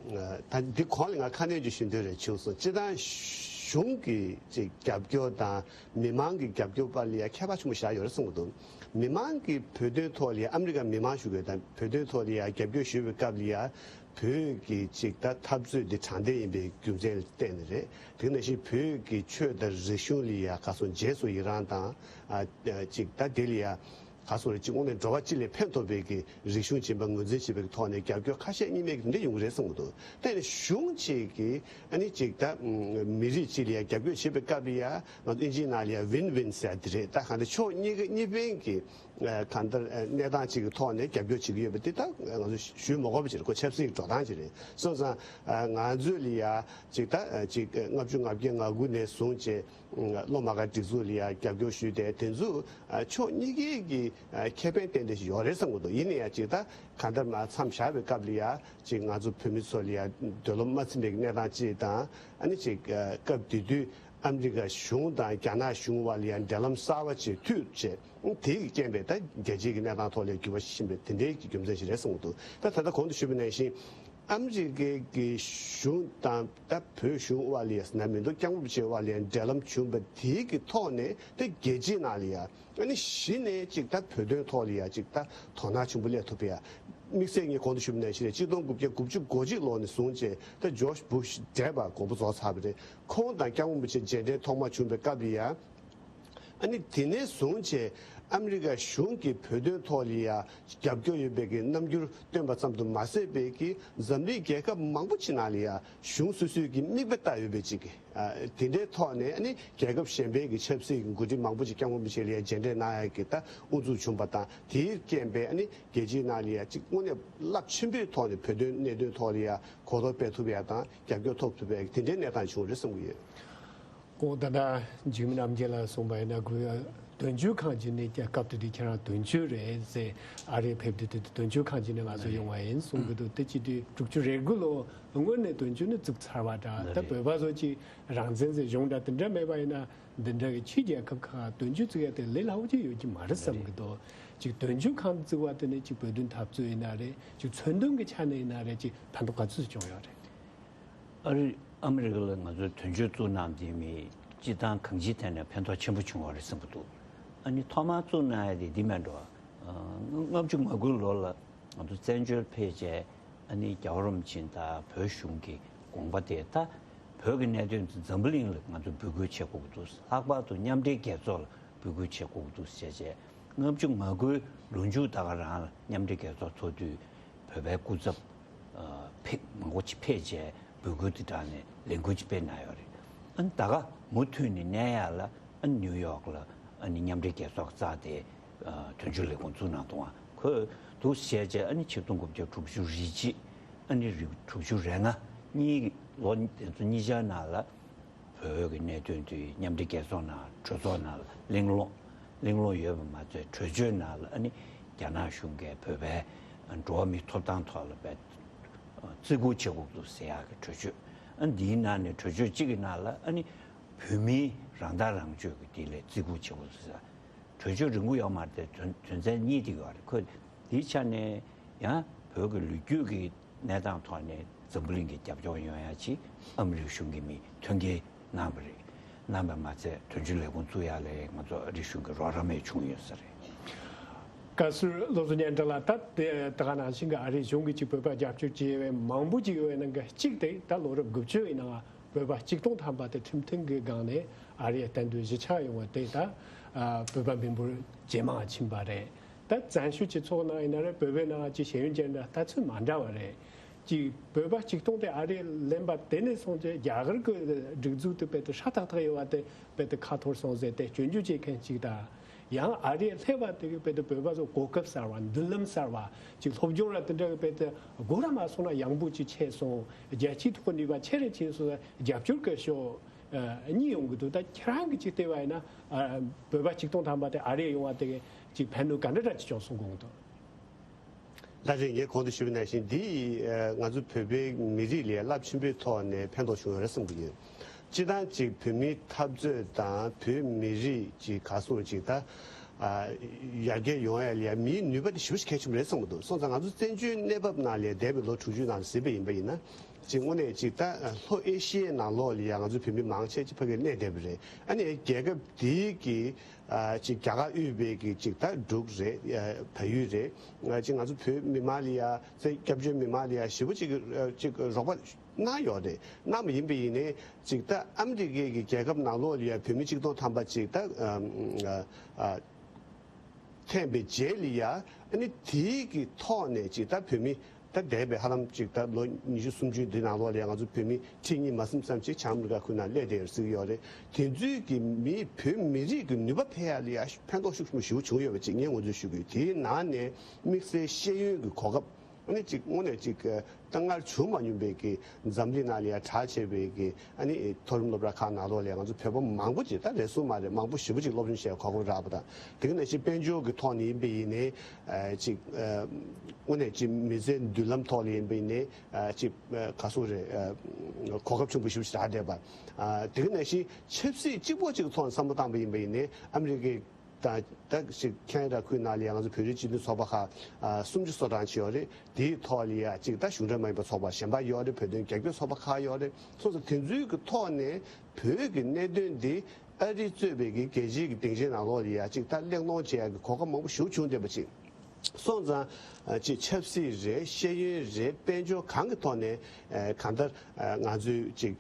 ཨ་ད་འདི་གོང་ལ་ང་ཁ་སྣོན་ཅིག་ཞུ་འདོད་རེད་བྱུང་སོང་། སྤྱིར་བཏང་གཞུང་གི་ཅིག་རྒྱབ་སྐྱོར་དང་མི་མང་གི་རྒྱབ་སྐྱོར་བར་ལ་ཡ་ཁྱད་པར་ཆེན་པོ་ཞིག་ཡོད་རེད་བསམ་གྱི་འདུག་མི་མང་གིས་བོད་དོན་ཐོག་ལ་ཡ་ཨ་མི་རི་ཀ་མི་མང་ཞུ་དགོས་དང་བོད་དོན་ཐོག་ལ་ཡ་རྒྱབ་སྐྱོར་ཞུ་བའི་སྐབས་ལ་ཡ་བོད་ཀྱི་ཅིག་ད་འཐབ་རྩོད་འདི་དྲང་བདེན་ཡིན་པའི་རྒྱུ་མཚན་ལ་བརྟེན་ནས་རེད། དེ་ནང་བཞིན་བོད་ཀྱི་ཆོས་དང་རིག་གཞུང་ལ་ཡ་ག་སོ་རྗེས་སུ་ཡི་རང་དང་ཨ་ཅིག་ད་དེ་ལ་ཡ། ག་སོ་རེ་གཅིག་དངོས་གནས་འགྲོ་བ་སྤྱི་ལ་ཕན་ཐོགས་པའི་གི་རིག་གཞུང་སྦྱིན་པ་ངོས་འཛིན་བྱེད་པའི་གི་ཐོག་ནས་རྒྱབ་སྐྱོར་ཁ་ཤས་གཉིས་མེད་ཀྱི་འདི་ཡོང་གི་རེད་བསམ་གྱི་འདུག་དེ་ནི་གཞུང་གཅིག་གིས་ཨ་ནི་གཅིག་ད་མི་རིགས་གཅིག་ལ་ཡ་རྒྱབ་སྐྱོར་བྱེད་པའི་སྐབས་ལ་ཡ་ང་ཚོ་ཨིན་ཇིའི་ནང་ལ་ཡ་ཝིན་ཝིན་ཟེར་དེ་རེད། ད་གང་ལྟར་ཕྱོགས་གཉིས་ཀ་གཉིས་ཕན་གྱི་གང་ལྟར་གནས་སྟངས་གཅིག་གི་ཐོག་ནས་རྒྱབ་སྐྱོར་བྱེད་ཀྱི་ཡོད་པ་འདི་ད་ང་ཚོ་ཞུ་མ་དགོས་པ་ཅིག་རེད། ཁོ་ཆབ་སྲིད་ཀྱི་འགྲོ་སྟངས་ཅིག་རེད། སོང་ཙང་ང་ཚོ་ལ་ཡ་གཅིག་ད་གཅིག་ལྔ་བཅུ་ང་བརྒྱད་ང་དགུ་ནས་བཟུང་བྱས། སློབ་མ་ཁག་སྒྲིག་འཛུགས་ལ་ཡང་རྒྱབ་སྐྱོར་ཞུས་ཏེ་དེ་ཚོ་ཕྱོགས་གཉིས་ཀའི་གི་ཁེ་ཕན་ཏན་ཏན་ཞིག་ཡོད་རེད་བསམ་གྱི་འདུག་ཡིན་ན་ཡང་ཅིག་ད་གང་ལྟར་མར་མཚམས་བཞག་པའི་སྐབས་ལ་ཡང་ཅིག་ང་ཚོ་བོད་མི་ཚོ་ལ་ཡང་འདོད་བློ་མ་ཚིམ་པའི་གནས་སྟངས་ཅིག་དང་ཨ་ནི་ཅིག་སྐབས་དེ་དུས་ཨ་མི་རི་ཀ་གཞུང་དང་རྒྱ་ནག་གཞུང་བར་ལ་ཡང་འབྲེལ་ལམ་གསར་བ་ཅིག་མཐུད་བྱས་དེ་གི་རྐྱེན་པས་ད་རྒྱལ་སྤྱིའི་གི་གནས་སྟངས་ཐོག་ལ་འགྱུར་བ་ཕྱིན་པའི་དེ་འདྲའི་གི་རྒྱུ་མཚན་ཞིག་རེད་བསམ་གྱི་འདུག་ད་ད་ལྟ་གོང་དུ་ཞུས་པ་ནང་བཞིན། ཨ་མི་རི་ཀའི་གི་གཞུང་དང་ད་བོད་གཞུང་དབར་ལ་ཡ་ཟེར་ན་མི་འདུག་སྐྱབས་མགོན་རིན་པོ་ཆེ་དབར་ལ་ཡ་འབྲེལ་ལམ་བྱུང་བ་དེའི་གི་ཐོག་ནས་ད་རྒྱལ་སྤྱིའི་ནང་ལ་ཡ་ཨ་ནི་གཞི་ནས་ཅིག་ད་བོད་དོན་ཐོག་ལ་ཡ་ཅིག་ད་དོ་སྣང་ཆེན་པོ་སླེབས་ཐུབ་པ་ཡ། དམིགས་བསལ་ངས་གོང་དུ་ཞུས་པ་ནང་བཞིན་རེད། ཆིག་སྟོང་དགུ་བརྒྱ་དགུ་བཅུ་གོ་གཅིག་ལོ་ནས་བཟུང་བྱས་ད་ཇོརྗ་བུ་ཤ་འདས་པ་དགོངས་པ་རྫོགས་ཚར་བ་རེད། ཁོང་དང་སྐྱབས་མགོན་རིན་པོ་ཆེ་མཇལ་འཕྲད་ཐོག་མ་བྱུང་བའི་སྐབས་ལ་ཡ། ཨ་ནི་དེ་ནས་བཟུང་བྱས་ཨ་མི་རི་ཀ་གཞུང་གིས་བོད་དོན་ཐོག་ལ་ཡ་རྒྱབ་སྐྱོར་ཡོད་པའི་གི་རྣམ་འགྱུར་སྟོན་པ་ཙམ་དུ་མ་ཟད་པའི་གི་འཛམ་གླིང་རྒྱལ་ཁབ་མང་པོ་ཅིག་ནང་ལ་ཡ་གཞུང་སོ་སོའི་གི་མིག་དཔེ་ལྟ་ཡོད་པའི་ཅིག་གི་ཨ་དེ་འདྲའི་ཐོག་ནས་ཨ་ནི་རྒྱལ་ཁབ་གཞན་པའི་གི་ཆབ་སྲིད་ཀྱི་འགོ་ཁྲིད་མང་པོ་ཅིག་སྐྱབས་མགོན་རིན་པོ་ཆེ་ལ་ཡ་མཇལ་འཕྲད་གནང་ཡ་གི་ད་དབུ་འཛུགས་བྱུང་བ་དང་དེའི་རྐྱེན་པས་ཨ་ནི་རྒྱལ་སྤྱིའི་ནང་ལ་ཡ་ཅིག་དངོས་གནས་རླབས་ཆེན་པོའི་ཐོག་ནས་བོད་དོན་གནད་དོན་ཐོག་ལ་ཡ་གོ་རྟོགས་སྤེལ་ཐུབ་ཡ་དང་རྒྱབ་སྐྱོར་ཐོབ་ཐུབ་པའི་དེ་འདྲའི་གནས་སྟངས་བྱུང་རེད་བསམ་གྱི་ཡོད། ཁོང་ད་ལྟ་འཇིགས་མེད་རྣམ་རྒྱལ་ལགས་གསུངས་པ་ཡིན་ན་དགོས་དོན་གཅོད་ཁང་གཅིག་ནས་སྐབས་དེ་དུས་ཁྱེད་རང་དོན་གཅོད་རེད་ཟེར། ཨ་རིར་ཕེབས་དུས་དེ་དུས་དོན་གཅོད་ཁང་གཅིག་ནས་ང་ཚོ་ཡོང་བ་ཡིན་གསུང་གི་འདུག་དེ་སྤྱི་ལོ་དྲུག་ཅུ་རེ་དགུ་ལོ་སྔོན་ནས་དོན་གཅོད་ནི་བཙུགས་ཚར་བ་འདྲ། ད་བོད་པ་ཚོ་ཅིག་རང་བཙན་ཟེར་གཞུང་འདྲ་དེ་འདྲ་མེད་པ་ཡིན་ན་འདི་འདྲ་གི་ཕྱི་རྒྱལ་ཁབ་ཁག་དོན་གཅོད་བཙུགས་ཡ་དེ་ལས་སླ་པོ་ཅིག་ཡོད་ཀྱི་མ་རེད་བསམ་གི་འདུག་ཅིག་དོན་གཅོད་ཁང་བཙུགས་པ་དེ་ནས་ཅིག་བོད་དོན་འཐབ་རྩོད་ཡིན་ན་རེད། ཅིག་མཚོན་དོན་གྱི་ཆ་ནས་ཡིན་ན་རེད། ཅིག་ཕན་ཐོགས་ག་ཚོད་བྱུང་ཡོད་རེད། ཨ་རི་ཨ་མི་རི་ཀ་ལ་ང་ཚོའི་དོན་གཅོད་བཙུགས་གནང་དེ་མི་སྤྱི་བཏང་གང་ཅིའི་ཐད་ནས་ཕན་ཐོགས་ཆེན་པོ་བྱུང་བ་རེད་བསམ་གྱི་འདུག་ཨ་ནི་ཐོག་མར་བཙུགས་གནང་ཡ་དེ་འདི་མེད་འགྲོ། ལྔ་བཅུ་ང་དགུ་ལོ་ལ་ང་ཚོ་བཙན་བྱོལ་ཕེབས་རྗེས་ཨ་ནི་རྒྱལ་བ་རིན་པོ་ཆེ་དང་བོད་གཞུང་གི་དགོངས་པ་དེ་ད་བོད་ཀྱི་གནད་དོན་དེ་འཛམ་བུ་གླིང་ལ་ང་ཚོ་འབོད་སྐུལ་བྱེད་དགོས་ཀྱི་འདུག་ལྷག་པར་དུ་མཉམ་འབྲེལ་རྒྱལ་ཚོགས་ལ་འབོད་སྐུལ་བྱེད་དགོས་ཀྱི་འདུག་ཟེར་བྱས་ལྔ་བཅུ་ང་དགུའི་ལོ་མཇུག་ད་ག་རང་ལ་མཉམ་འབྲེལ་རྒྱལ་ཚོགས་ཚོགས་དུས་བོད་པའི་སྐུ་ཚབ་ཕེབས་མང་པོ་ཅིག་ཕེབས་བྱས་འབོད་སྐུལ་དེ་དྲངས་ནས་ལས་འགུལ་ཅིག་སྤེལ་གནང་ཡོད་རེད། ཨ་ནི་ད་ག་མུ་མཐུད་ནས་གནས་ཡག་ལ་ཨ་ནི་ནིའུ་ཡོག་ལ་ཨ་ནི་མཉམ་འབྲེལ་རྒྱལ་ཚོགས་རྩ་དེ་དོན་གཅོད་ལས་ཁུངས་བཙུགས་གནང་འདུག་ཁོས་འདུག་བྱས་རྗེས་ཨ་ནི་ཆིག་སྟོང་དགུ་བརྒྱ་དྲུག་ཅུ་རེ་གཅིག་ཨ་ནི་རེ་དྲུག་ཅུ་རེ་ལྔ་གཉིས་ལོ་དེ་ཚོ་གཉིས་ཆར་ནང་ལ། བོད་ཀྱི་གནད་དོན་དེ་མཉམ་འབྲེལ་རྒྱལ་ཚོགས་ནང་གྲོས་ཚོགས་ནང་ལ་གླེང་སློང་། གླེང་སློང་ཡོད་པ་མ་ཚད་གྲོས་ཆོད་ནང་ལ་ཨ་ནི་རྒྱ་ནག་གཞུང་གིས་བོད་པའི་འགྲོ་བ་མིའི་ཐོབ་ཐང་ཐོག་ལ་བའི་བརྩི་བཀུར་བྱེད་དགོས་འདུག་ཟེར་ཡག་གི་གྲོས་ཆོད། ཨ་འདིའི་ནང་ནས་གྲོས་ཆོད་གཅིག་གི་ནང་ལ་ཨ་ནི་བོད་མིའི་རང་ཐག་རང་གཅོད་ཀྱི་དེ་ལ་བརྩི་བཀུར་བྱེད་དགོས་འདུག་ཟེར། གྲོས་ཆོད་རིང་པོ་ཡོད་མ་རེད་དེ་དོན་དོན་ཚན་གཉིས་དེ་ཡོད་རེད། ཁོས་དེའི་ཆ་ནས་ཡང་བོད་ཀྱི་ལོ་རྒྱུས་ཀྱི་གནས་སྟངས་ཐོག་ནས་འཛམ་བུ་གླིང་གི་རྒྱབ་སྐྱོར་ཡོང་ཡ་ཆེད་ཨ་མི་རི་ཀ་གཞུང་གིས་མི་མཐུན་རྐྱེན་གནང་བ་རེད། གནང་བ་མ་ཚད་དོན་གཅོད་ལས་ཁུངས་བཙུགས་ཡ་ལ་ང་ཚོ་ཨ་རི་གཞུང་གི་རོགས་རམ་ཡང་བྱུང་ཡོད་ས་རེད། བཀའ་ཟུར་བློ་བཟང་སྙན་གྲགས་ལགས། ད་དེ་ད་ག་ནང་བཞིན་གྱི་ཨ་རིའི་གཞུང་གིས་ཅིག་བོད་པ་རྒྱབ་སྐྱོར་བྱས་པའི་མང་པོ་ཅིག་ཡོད་པའི་ནང་གི་གཅིག་དེ་ད་ལོ་རབས་དགུ་བཅུ་ཡི་ནང་བོད་པ་གཅིག་སྟོང་ཐམ་པ་དེ་ཁྲིམས་མཐུན་གྱི་སྒང་ནས་ཨ་རིའི་གཏན་དུ་གཞིས་ཆགས་ཡོང་བ་དེ་ད་ཨ་བོད་པ་མི་འབོར་ཇེ་མང་ཕྱིན་པ་རེད། ད་བཙན་བྱོལ་སྤྱི་ཚོགས་ནང་ཡིན་ན་རེད། བོད་པའི་ནང་གི་ཤེས་ཡོན་ཅན་དང་ལྟ་ཚུལ་མ་འདྲ་བ་རེད། ཅིག་བོད་པ་གཅིག་སྟོང་དེ་ཨ་རིར་ལེན་པ་དེ་ནས་བཟུང་སྟེ་རྒྱ་གར་གྱི་སྒྲིག་འཛུགས་དེ་དཔེ་དེ་ཧྲ་ཐག་ཐག་ཡོད་པ་དེ་དཔེ་དེ་ཁ་འཐོར་སོང་ཟེར་ཏེ་སྐྱོན་བརྗོད་བྱེད་མཁན་ཅིག་དང་། ཡང་ཨ་རིར་སླེབས་པ་དེ་གི་དཔེ་དེ་བོད་པ་ཚོ་གོ་སྐབས་གསར་བ། མདུན་ལམ་གསར་བ། ཅིག་སློབ་སྦྱོང་ར་དེ་འདྲ་གི་དཔེ་དེ་སྒོ་ར་མ་སོང་ན་ཡག་པོ་ཅིག་ཆགས་སོང་། རྒྱལ་སྤྱིའི་ཐོག་ནུས་པ་ཆེ་རེ་ཕྱིན་སོང་། རྒྱབ་སྐྱོར་གྱི་ཕྱོགས་གཉིས་ཡོང་གི་འདུག་ད་ཁྱེད་རང་གིས་ཅིག་བལྟས་པ་ཡིན་ན་ཨ་བོད་པ་གཅིག་སྟོང་ཐམ་པ་དེ་ཨ་རིར་ཡོང་བ་དེ་གི་ཅིག་ཕན་ནུས་ག་འདྲ་འདྲ་ཅིག་བྱུང་སོང་དགོངས་འདུག་ད་རེས་ངས་གོང་དུ་ཞུས་པ་ནང་བཞིན་འདི་ཡིས་ང་ཚོ་བོད་པའི་མི་རིགས་ལ་རླབས་ཆེན་པོའི་ཐོག་ནས་ཕན་ཐོགས་བྱུང་ཡོད་རེད་བསམ་གྱི་ཡོད། སྤྱིར་བཏང་ཅིག་བོད་མིའི་འཐབ་རྩོད་དང་བོད་མི་རིགས་ཀྱི་ག་སོང་ཅིག་ད་ཡར་རྒྱས་ཡོང་ཡ་ལ་མིའི་ནུས་པ་དེ་ཞེ་པོ་ཞིག་གལ་ཆེན་པོ་རེད་བསམ་གྱི་འདུག་སོང་ཙང་ང་ཚོ་བཙན་བྱོལ་གནས་བབ་ནང་ལ་འདས་པའི་ལོ་དྲུག་ཅུའི་ནང་ལ་གཟིགས་པ་ཡིན་པ་ཡིན་ན་ཅིག་དངོས་གནས་ཅིག་ད་ལྷོ་ཨེ་ཤི་ཡའི་ནང་ལོགས་ལ་ཡ་ང་ཚོ་བོད་མི་མང་ཆེ་ཅིག་ཕ་གིར་གནས་བསྡད་པ་རེད། ཨ་ནི་རྒྱལ་ཁབ་དེའི་གི་ཅིག་རྒྱ་གར་དབུས་པའི་གི་ཅིག་ད་འབྲུག་རེད། བལ་ཡུལ་རེད། ཅིག་ང་ཚོ་བོད་མི་མང་ལ་ཡ་ཚེ་སྐྱབས་བཅོལ་མི་མང་ལ་ཡ་ཞེ་པོ་ཅིག་ཅིག་རོགས་པ་གནང་ཡོད་རེད། གནང་བ་ཡིན་པ་ཡིན་ནའི་ཅིག་ད་ཨ་མི་རི་ཀའི་གི་རྒྱལ་ཁབ་ནང་ལོགས་ལ་ཡ་བོད་མི་ཆིག་སྟོང་ཐམ་པ་ཅིག་ད་འཐེན་པའི་རྗེས་ལ་ཡ་ཨ་ནི་དེའི་གི་ཐོག་ནས་ཅིག་ད་བོད་མི་ད་འདས་པའི་ཧ་ལམ་ཅིག་ད་ལོ་ཉི་ཤུ་སུམ་ཅུ་འདི་ནང་ལོགས་ལ་ཡ་ང་ཚོ་བོད་མི་ཁྲི་གཉིས་མ་ཟིན་ཙམ་ཅིག་བྱང་ཨ་མི་རི་ཀ་ཁུལ་ནང་སླེབས་བསྡད་ཡོད་ཟེར་གི་ཡོད་རེད། དེ་ཚོའི་གི་མི་བོད་མི་རིགས་ཀྱི་ནུས་པ་འཕེལ་ཡ་ལ་ཡ་ཕན་ཐོགས་ཤུགས་ཆེན་པོ་ཞེ་པོ་བྱུང་ཡོད་པ་ཅིག་ངས་ངོས་འཛིན་ཞུ་གི་ཡོད། དེའི་ནང་ནས་དམིགས་བསལ་ཤེས་ཡོན་གྱི་གོ་སྐབས་ཨ་ནི་ཅིག་དངོས་གནས་ཅིག་ད་སྔར་བྱུང་མ་མྱོང་པའི་གི་འཛམ་གླིང་ནང་ལ་ཡ་གྲགས་ཆེ་བའི་གི་ཨ་ནི་མཐོ་རིམ་སློབ་གྲྭ་ཁག་ནང་ལོགས་ལ་ཡ་ང་ཚོ་བོད་པ་མང་པོ་ཅིག་ད་རེ་ཟུང་མ་རེད་མང་པོ་ཞེ་པོ་ཅིག་སློབ་སྦྱོང་བྱས་གོ་སྐབས་རག་པ་དང་དེ་ག་ནང་བཞིན་དཔལ་འབྱོར་གྱི་ཐོག་ནས་ཡིན་པ་ཡིན་ནའི་ཅིག་དངོས་གནས་ཅིག་མི་ཚེའི་མདུན་ལམ་ཐོག་ལ་ཡིན་པ་ཡིན་ནའི་ཅིག་ག་སོང་རེད་གོ་སྐབས་ཆེན་པོ་ཞེ་པོ་ཅིག་རག་བསྡད་པ། དེ་ག་ནང་བཞིན་ཆབ་སྲིད་གཅིག་པོ་ཅིག་གི་ཐོག་ནས་བསམ་བློ་བཏང་པ་ཡིན་པ་ཡིན་ནའི་ཨ་མི་རི་ཀའི་ དང་ད་ཞིག་ཁེ་ན་ཌ་ཁུལ་ནང་ལ་ཡང་ང་ཚོ་བོད་རིགས་སྤྱི་མཐུན་ཚོགས་པ་ཁག་ཨ་སུམ་ཅུ་སོ་གྲངས་ཅིག་ཡོད་རེད། དེའི་ཐོག་ལ་ཡ་གཅིག་ད་གཞུང་འབྲེལ་མ་ཡིན་པའི་ཚོགས་པ་གཞན་པ་ཡོད་རེད། བོད་དོན་རྒྱབ་སྐྱོར་ཚོགས་པ་ཁག་ཡོད་རེད། སོང་ཙང་དེ་ཚོའི་གི་ཐོག་ནས་བོད་ཀྱི་གནད་དོན་འདི་ཨ་རི་གཙོས་པའི་གི་རྒྱལ་སྤྱིའི་གི་སྡིངས་ཆའི་ནང་ལོགས་ལ་ཡ་གཅིག་ད་གླེང་སློང་བྱེད་ཡ་གི་གོ་སྐབས་མང་པོ་ཞིག་བྱུང་བསྡད་པ་ཅིག་སོང་ཙང་ཨ་ཅིག་ཆབ་སྲིད་རེད། ཤེས་ཡོན་རེད། དཔལ་འབྱོར་གང་གི་ཐོག་ནས་ཨ་གང་ལྟར་ཨ་ང་ཚོའི་ཅིག་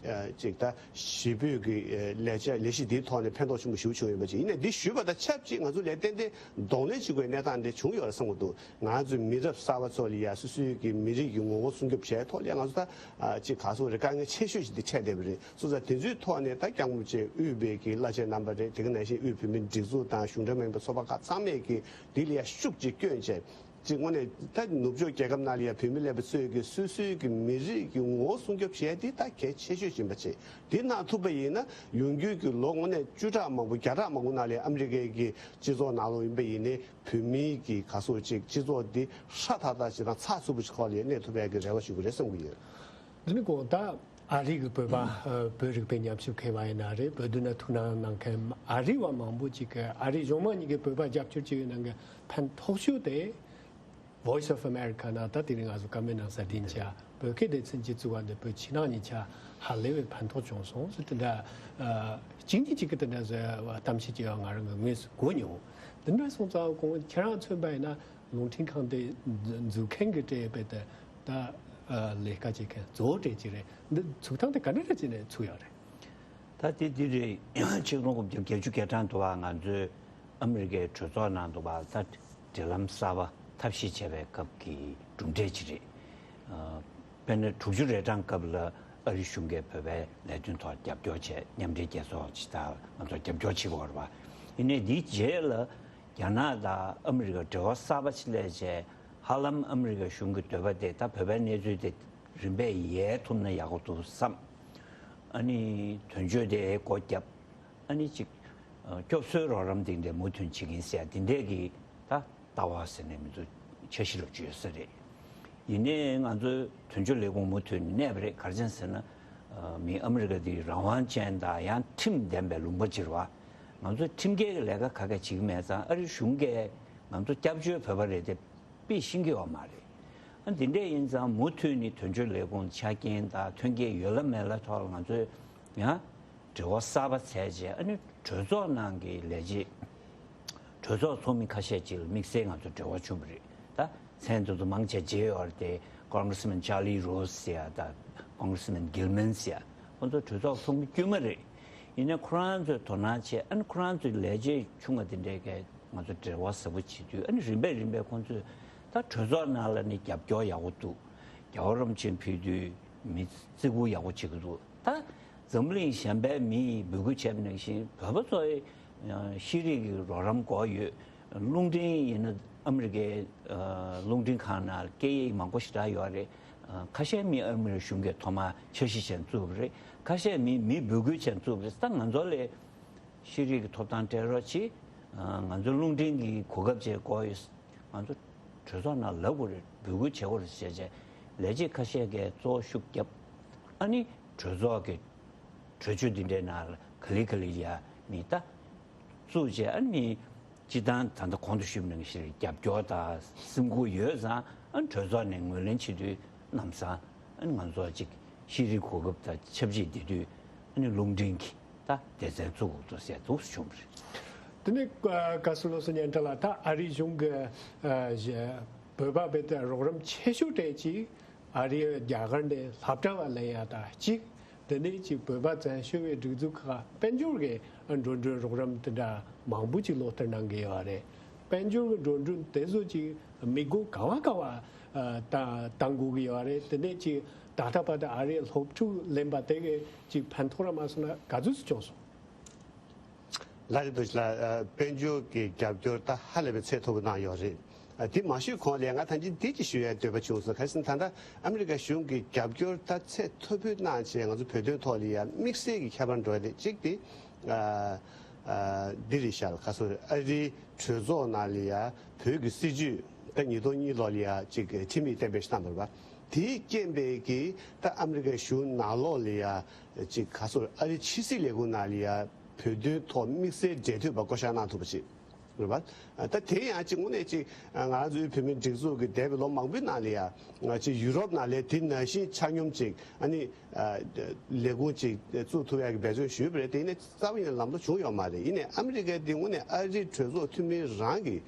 ཨ་ཅིག་ད་ཞི་བོད་ཀྱི་ཨ་ལས་བྱ་ལས་གཞི་འདིའི་ཐོག་ནས་ཕན་ཐོགས་ཆེན་པོ་ཞིག་བྱུང་ཡོད་པ་ཅིག་ཡིན་ནའི་འདི་ཞུས་པ་དང་ཆབས་ཅིག་ང་ཚོ་ལས་ཏན་ཏན་གདོང་ལེན་བྱེད་དགོས་གནས་སྟངས་འདི་བྱུང་ཡོད་རེད་བསམ་གྱི་འདུག་ང་ཚོའི་མི་རབས་གསར་པ་ཚོ་ལ་ཡ་སོ་སོའི་གི་མི་རིགས་ཀྱི་ངོ་བོ་སྲུང་སྐྱོབ་བྱས་ཐོག་ལ་ཡ་ང་ཚོ་ད་ཨ་ཅིག་ག་སོགས་རེད། དཀའ་ངལ་ཆེ་ཤོས་ཤིག་འདི་འཕྲད་བསྡད་པ་རེད། སོང་ཙང་དེ་ཚོའི་ཐོག་ནས་ད་སྐྱབས་མགོན་ཆེན་དབུས་པའི་གི་བླ་ཆེན་རྣམ་པ་རེད། དེ་ག་ནང་བཞིན་དབུས་བོད་མིའི་སྒྲིག་འཛུགས་དང་གཞུང་འབྲེལ་མ་ཡིན་པའི་ཚོགས་པ་ཁག་ཚང་མས་གི་འདི་ལ་ཡ་ཤུགས་ཅིག་བསྐྱོན་བྱས་ཅིག་དངོས་གནས་ད་ནུབ་ཕྱོགས་རྒྱལ་ཁབ་ནང་ལ་ཡ་བོད་མི་སླེབས་པ་ཚོས་གི་སོ་སོའི་གི་མི་རིགས་ཀྱི་ངོ་བོ་སྲུང་སྐྱོབ་བྱས་དེ་ད་གལ་ཆེ་ཤོས་ཡིན་པ་བྱས། དེ་གནང་ཐུབ་པ་ཡིན་ན་ཡོང་རྒྱུའི་གི་ལོ་དངོས་གནས་བཅུ་ཕྲག་མང་པོ་བརྒྱ་ཕྲག་མང་པོ་ནང་ལ་ཡ་ཨ་མི་རི་ཀའི་གི་སྤྱི་ཚོགས་ནང་ལོགས་ཡིན་པ་ཡིན་ནའི་བོད་མིའི་གི་ག་སོགས་ཅིག་སྤྱི་ཚོགས་འདི་ཧྲ་ཐག་ཐག་ཅིག་དང་ཚགས་ཚུད་པོ་ཞིག་ཐོག་ལ་ཡ་གནས་ཐུབ་པའི་གི་རེ་བ་ཞུ་གི་རེད་བསམ་གི་ཡོད། འདི་ནི་གོང་ད་ཨ་རི་གི་བོད་པ་ཨ་བོད་རིག་པའི་ཉམས་ཞིབ་མཁས་པ་ཡིན་ན་རེད། བོད་དོན་ལ་ཐུགས་སྣང་གནང་མཁན་ཨ་རི་བ་མང་པོ་ཅིག་གིས་ཨ་རི་གཞུང་མང་གཉིས་ཀྱིས་བོད་པ་རྒྱབ་སྐྱོར་བྱེད་ཡོད་ནང་གི་ཕན་ཐོགས་ཤོས་དེ་Voice of America ནང་ད་དེ་རིང་ང་ཚོ་བཀའ་མོལ་གནང་ས་དྲིན་ཆ་བོད་སྐད་སྡེ་ཚན་གྱིས་བཙུགས་པ་འདི་བོད་ཕྱི་ནང་གཉིས་ཆ་ཧ་ལས་པའི་ཕན་ཐོགས་བྱུང་སོང་ཟེར་དེ་འདྲ་ཨ་གཅིག་གཉིས་གཅིག་གིས་དེ་འདྲ་ཟེར་བ་གཏམ་བཤད་བྱེད་ཡོད་ང་རང་གི་ངོས་སུ་གོ་མྱོང་། དེ་འདྲ་སོང་ཙང་ཁོང་ཁྱེད་རང་མཚོན་པ་ཡིན་ན། རླུང་འཕྲིན་ཁང་དེ་འཛུགས་མཁན་གྱི་གྲས་དཔེ་དེ་ད་ལས་ཀ་བྱེད་མཁན་གཙོ་བོ་གྲས་ཅིག་རེད། འདི་ཚུགས་ཐང་དེ་ག་འདྲ་འདྲ་བྱས་ནས་ཚུགས་ཡོད་རེད། ད་དེ་འདི་རེད། ཆིག་སྟོང་དགུ་བརྒྱ་བརྒྱད་ཅུ་གྱ་གྲངས་དུ་བ་ང་ཚོས་ཨ་མི་རི་ཀའི་གྲོས་ཚོགས་ནང་དུ་བ་ད་འབྲེལ་ལམ་གསར་པ་ཐབས་ཤེས་བྱས་པའི་སྐབས་ཀྱི་གྲུབ་འབྲས་ཅིག་རེད། དཔེར་ན་དྲུག་ཅུ་རེ་གྲངས་སྐབས་ལ་ཨ་རི་གཞུང་གིས་བོད་པའི་ལས་དོན་ཐོག་རྒྱབ་སྐྱོར་བྱས། མཉམ་འབྲེལ་རྒྱལ་ཚོགས་ཅིག་ད་ང་ཚོ་རྒྱབ་སྐྱོར་བྱེད་དགོས་རེད་བ། ཡིན་ནའི་འདིའི་རྗེས་ལ། རྒྱ་ནག་དང་ཨ་མི་རི་ཀ་འབྲེལ་བ་གསར་པ་ཞིག་སླེབས་བྱས། ཧ་ལམ་ཨ་མི་རི་ཀ་གཞུང་གི་འདོད་པ་དེ་ད་བོད་པའི་གནས་ཚུལ་དེ་རིམ་པས་ཡལ་ཐུབ་ན་ཡག་པོ་འདུག་བསམ། ཨ་ནི་དོན་གཅོད་དེ་སྒོ་བརྒྱབ། ཨ་ནི་ཅིག་སྐྱོབ་གསོའི་རོགས་རམ་དེ་འདྲ་མུ་མཐུད་བྱེད་ཀྱིན་ཟེར་དེ་འདྲས་ཀྱི་ད་ལྟ་བ་ཟེར་ནས་མི་འདུག་འཆར་གཞི་ལ་བརྗོད་ས་རེད། ཡིན་ནའི་ང་ཚོའི་དོན་གཅོད་ལས་ཁུངས་མུ་མཐུད་གནས་པ་རེད། ག་རེ་བྱས་ཟེར་ན། མི་ཨ་མི་རི་ཀ་འདི་རང་དབང་ཅན་དང་ཡང་ཁྲིམས་ལྡན་པའི་ལུང་པ་ཅིག་རེད་བ། ང་ཚོའི་ཁྲིམས་འགལ་གྱི་ལས་ཀ་ག་གེ་བྱེད་ཀྱི་མེད་ཙང་ཨ་རི་གཞུང་གིས་ང་ཚོ་སྐྱབས་བཅོལ་བོད་པ་རེད་དེ་དཔེ་ཤེས་ཀྱི་ཡོད་མ་རེད། ཨ་འདི་འདྲས་ཡིན་ཙང་མུ་མཐུད་ནས་དོན་གཅོད་ལས་ཁུངས་ཆ་རྐྱེན་དང་ཐོན་སྐྱེད་ཡོད་ལ་མེད་ལ་ཐོག་ལ་ང་ཚོས་ཡང་འབྲེལ་བ་གསར་པ་བཙལ་རྗེས་ཨ་ནི་གྲོས་ཚོགས་ནང་གི་ལས་བྱེད། གྲོས་ཚོགས་ཚོགས་མི་ཁ་ཤས་ཅིག་ལ་དམིགས་བསལ་ང་ཚོ་འབྲེལ་བ་བྱུང་བ་རེད། ད་མཚན་དེ་ཚོ་མང་ཆེ་མཇལ་ཡོད་རེད་དེ། Congressman Charlie Rose ཟེར་ཡ་དང་Congressman Gilman ཟེར་ཡ། ཁོང་ཚོ་གྲོས་ཚོགས་ཚོགས་མི་དཀྱུས་མ་རེད། ཡིན་ནའི་ཁོ་རང་ཚོས་དོ་སྣང་བྱས། ཨ་ནི་ཁོ་རང་ཚོའི་ལས་བྱེད་ཆུང་བ་དེ་འདྲས་ཀྱིས་ང་ཚོ་འབྲེལ་བ་ཟབ་པོ་བྱེད་དུས། ཨ་ནི་རིམ་པས་རིམ་པས་ཁོང་ཚོས་ད་གྲོས་ཚོགས་ནང་ལ་ནི་རྒྱབ་སྐྱོར་ཡག་པོ་འདུག་རྒྱལ་བ་རིན་པོ་ཆེ་ཕེབས་དུས་མི་བརྩི་བཀུར་ཡག་པོ་བྱེད་ཀྱི་འདུག་ད་འཛམ་གླིང་གཞན་པའི་མི་ཡིས་འབོད་སྐུལ་བྱས་པ་ནང་བཞིན་བོད་པ་ཚོ་ཡི་ཤེས་རིག་གི་རོགས་རམ་དགོས་ཡོད། རླུང་འཕྲིན་ཡིན་ན་ཨ་མི་རི་ཀའི་རླུང་འཕྲིན་ཁང་ནང་སྐད་ཡིག་མང་པོ་ཞེ་དྲག་ཡོད་རེད། ཁ་ཤས་མི་ཨ་མི་རི་གཞུང་གིས་ཐོག་མར་འཆར་གཞི་བྱས་བཙུགས་པ་རེད། ཁ་ཤས་མི་མི་འབོད་སྐུལ་བྱས་བཙུགས་པ་རེད། ད་ང་ཚོ་ལས་ཤེས་རིག་གི་ཐོབ་ཐང་སྤྲད་རོགས་གྱིས། ང་ཚོ་རླུང་འཕྲིན་གྱི་གོ་སྐབས་བཅས་དགོས་ཡོད། ང་ཚོ་གྲོས་ཚོགས་ནང་ལབ་དགོས་རེད། འབོད་སྐུལ་བྱེད་དགོས་རེད་ཟེར་བྱས་ལས་བྱེད་ཁ་ཤས་ཀྱིས་གཙོ་བོ་ཤུགས་བརྒྱབ། ཨ་ནི་གྲོས་ཚོགས་ཀྱི་གྲོས་ཆོད་འདི་འདྲའི་ནང་ལ་ག་ལེ་ག་ལེ་ཡ་མི་ད་བཙུགས་བྱས། ཨ་ནི་སྤྱི་བཏང་ད་ལྟ་གོང་དུ་ཞུས་པ་ནང་བཞིན་རྒྱབ་སྐྱོར་དང་སེམས་ཁུར་ཡོད་ཙང་ཨ་ནི་གྲོས་ཚོགས་ནས་ངོས་ལེན་བྱེད་དུས་ལམ་སང་ཨ་ནི་ང་ཚོ་གཅིག་ཤེས་རིག་གོ་སྐབས་དང་ཆབས་ཅིག་བསྡད་དུས་ཨ་ནི་རླུང་འཕྲིན་གྱི་ད་སྡེ་ཚན་བཙུགས་དགོས་འདུག་ཟེར་འདུག་སེ་བྱུང་བ་རེད། དེ་ནས་བཀའ་ཟུར་བློ་བཟང་སྙན་གྲགས་ལགས། ད་ཨ་རིའི་གཞུང་གི་ཨ་བོད་པ་བེད་དེ་རོགས་རམ་ཆེ་ཤོས་གྲས་ཅིག་ཨ་རིའི་རྒྱ་གར་ནས་སློབ་གྲྭ་བ་ལེན་ཡ་དང་གཅིག་དེ་ནས་ཅིག་བོད་པ་བཙན་བྱོལ་བའི་སྒྲིག་འཛུགས་ཁག་དཔལ་འབྱོར་གྱི་འགྲོ་གྲོན་རོགས་རམ་དེ་འདྲ་མང་པོ་ཅིག་ལག་བསྟར་གནང་གི་ཡོད་རེད། དཔལ་འབྱོར་གྱི་འགྲོ་གྲོན་དེ་ཚོ་ཅིག་མི་སྒོ་ག་བ་ག་བ་ཨ་ད་གཏང་དགོས་ཀྱི་ཡོད་རེད། དེ་ནས་ཅིག་ད་ལྟ་བར་དུ་ཨ་རིའི་སློབ་ཕྲུག་ལེན་པ་དེ་གི་ཅིག་ཕན་ཐོགས་ར་མ་སོང་ན་ག་ཚོད་ཅིག་བྱུང་སོང་། ལགས་རེད་འདུག་ལ། དཔལ་འབྱོར་གྱི་རྒྱབ་སྐྱོར་ད་ཧ་ལས་པའི་ཚད་མཐོ་པོ་གནང་ཡོད་རེད། དེ་མ་ཞུས་གོང་ལ་ང་ད་ཅི་འདི་ཅིག་ཞུ་ཡ་འདོད་པ་བྱུང་སོང་། ག་རེ་ཟེར་ན་ད་ལྟ་ཨ་མི་རི་ཀ་གཞུང་གིས་རྒྱབ་སྐྱོར་ད་ཚད་མཐོ་པོ་གནང་བྱས་ང་ཚོ་བོད་དོན་ཐོག་ལ་ཡ་དམིགས་བསལ་གྱི་ཁྱད་པར་འགྲོ་ཡ་དེ་གཅིག་དེ་ཨ་ཨ་འདི་རེད་ཤག་ལ། ག་སོ་ཨ་རིའི་གྲོས་ཚོགས་ནང་ལ་ཡ་བོད་ཀྱི་སྲིད་བྱུས་ད་ཉིས་སྟོང་གཉིས་ལོ་ལ་ཡ་ཅིག་ཁྲིམས་ཡིག་གཏན་འབེབས་ཤིག་བཏང་བ་རེད་པ། དེའི་རྐྱེན་པས་ཀྱི་ད་ཨ་མི་རི་ཀའི་གཞུང་ནང་ལོགས་ལ་ཡ་ཅིག་ག་སོ་ཨ་རིའི་ཕྱི་སྲིད་ལས་ཁུངས་ནང་ལ་ཡ། བོད་དོན་ཐོག་དམིགས་བསལ་འབྲེལ་མཐུད་པ་བསྐོ་བཞག་གནང་ཐུབ་པ་ཞིག་རེད་པ། ད་དེ་ཡང་ཅིག་དངོས་གནས་ཅིག་ང་རང་ཚོའི་བོད་མིའི་སྒྲིག་འཛུགས་ཀྱི་འདས་པའི་ལོ་མང་པོའི་ནང་ལ་ཡང་ཅིག་ཡུ་རོབ་ནང་ལ་དེ་ནང་བཞིན་ཆ་སྙོམས་ཅིག་ཨ་ནི་ལས་ཁུངས་ཅིག་བཙུགས་ཐུབ་ཡག་གི་འབད་བརྩོན་ཞུས་པ་རེད། དེ་ཡིན་ནའི་རྩ་བ་ཉིད་ནས་ལམ་ལྷོང་བྱུང་ཡོད་མ་རེད། ཡིན་ནའི་ཨ་མི་རི་ཀའི་དེ་དངོས་གནས་ཨ་རིའི་གྲོས་ཚོགས་འཐུས་མི་རང་གིས་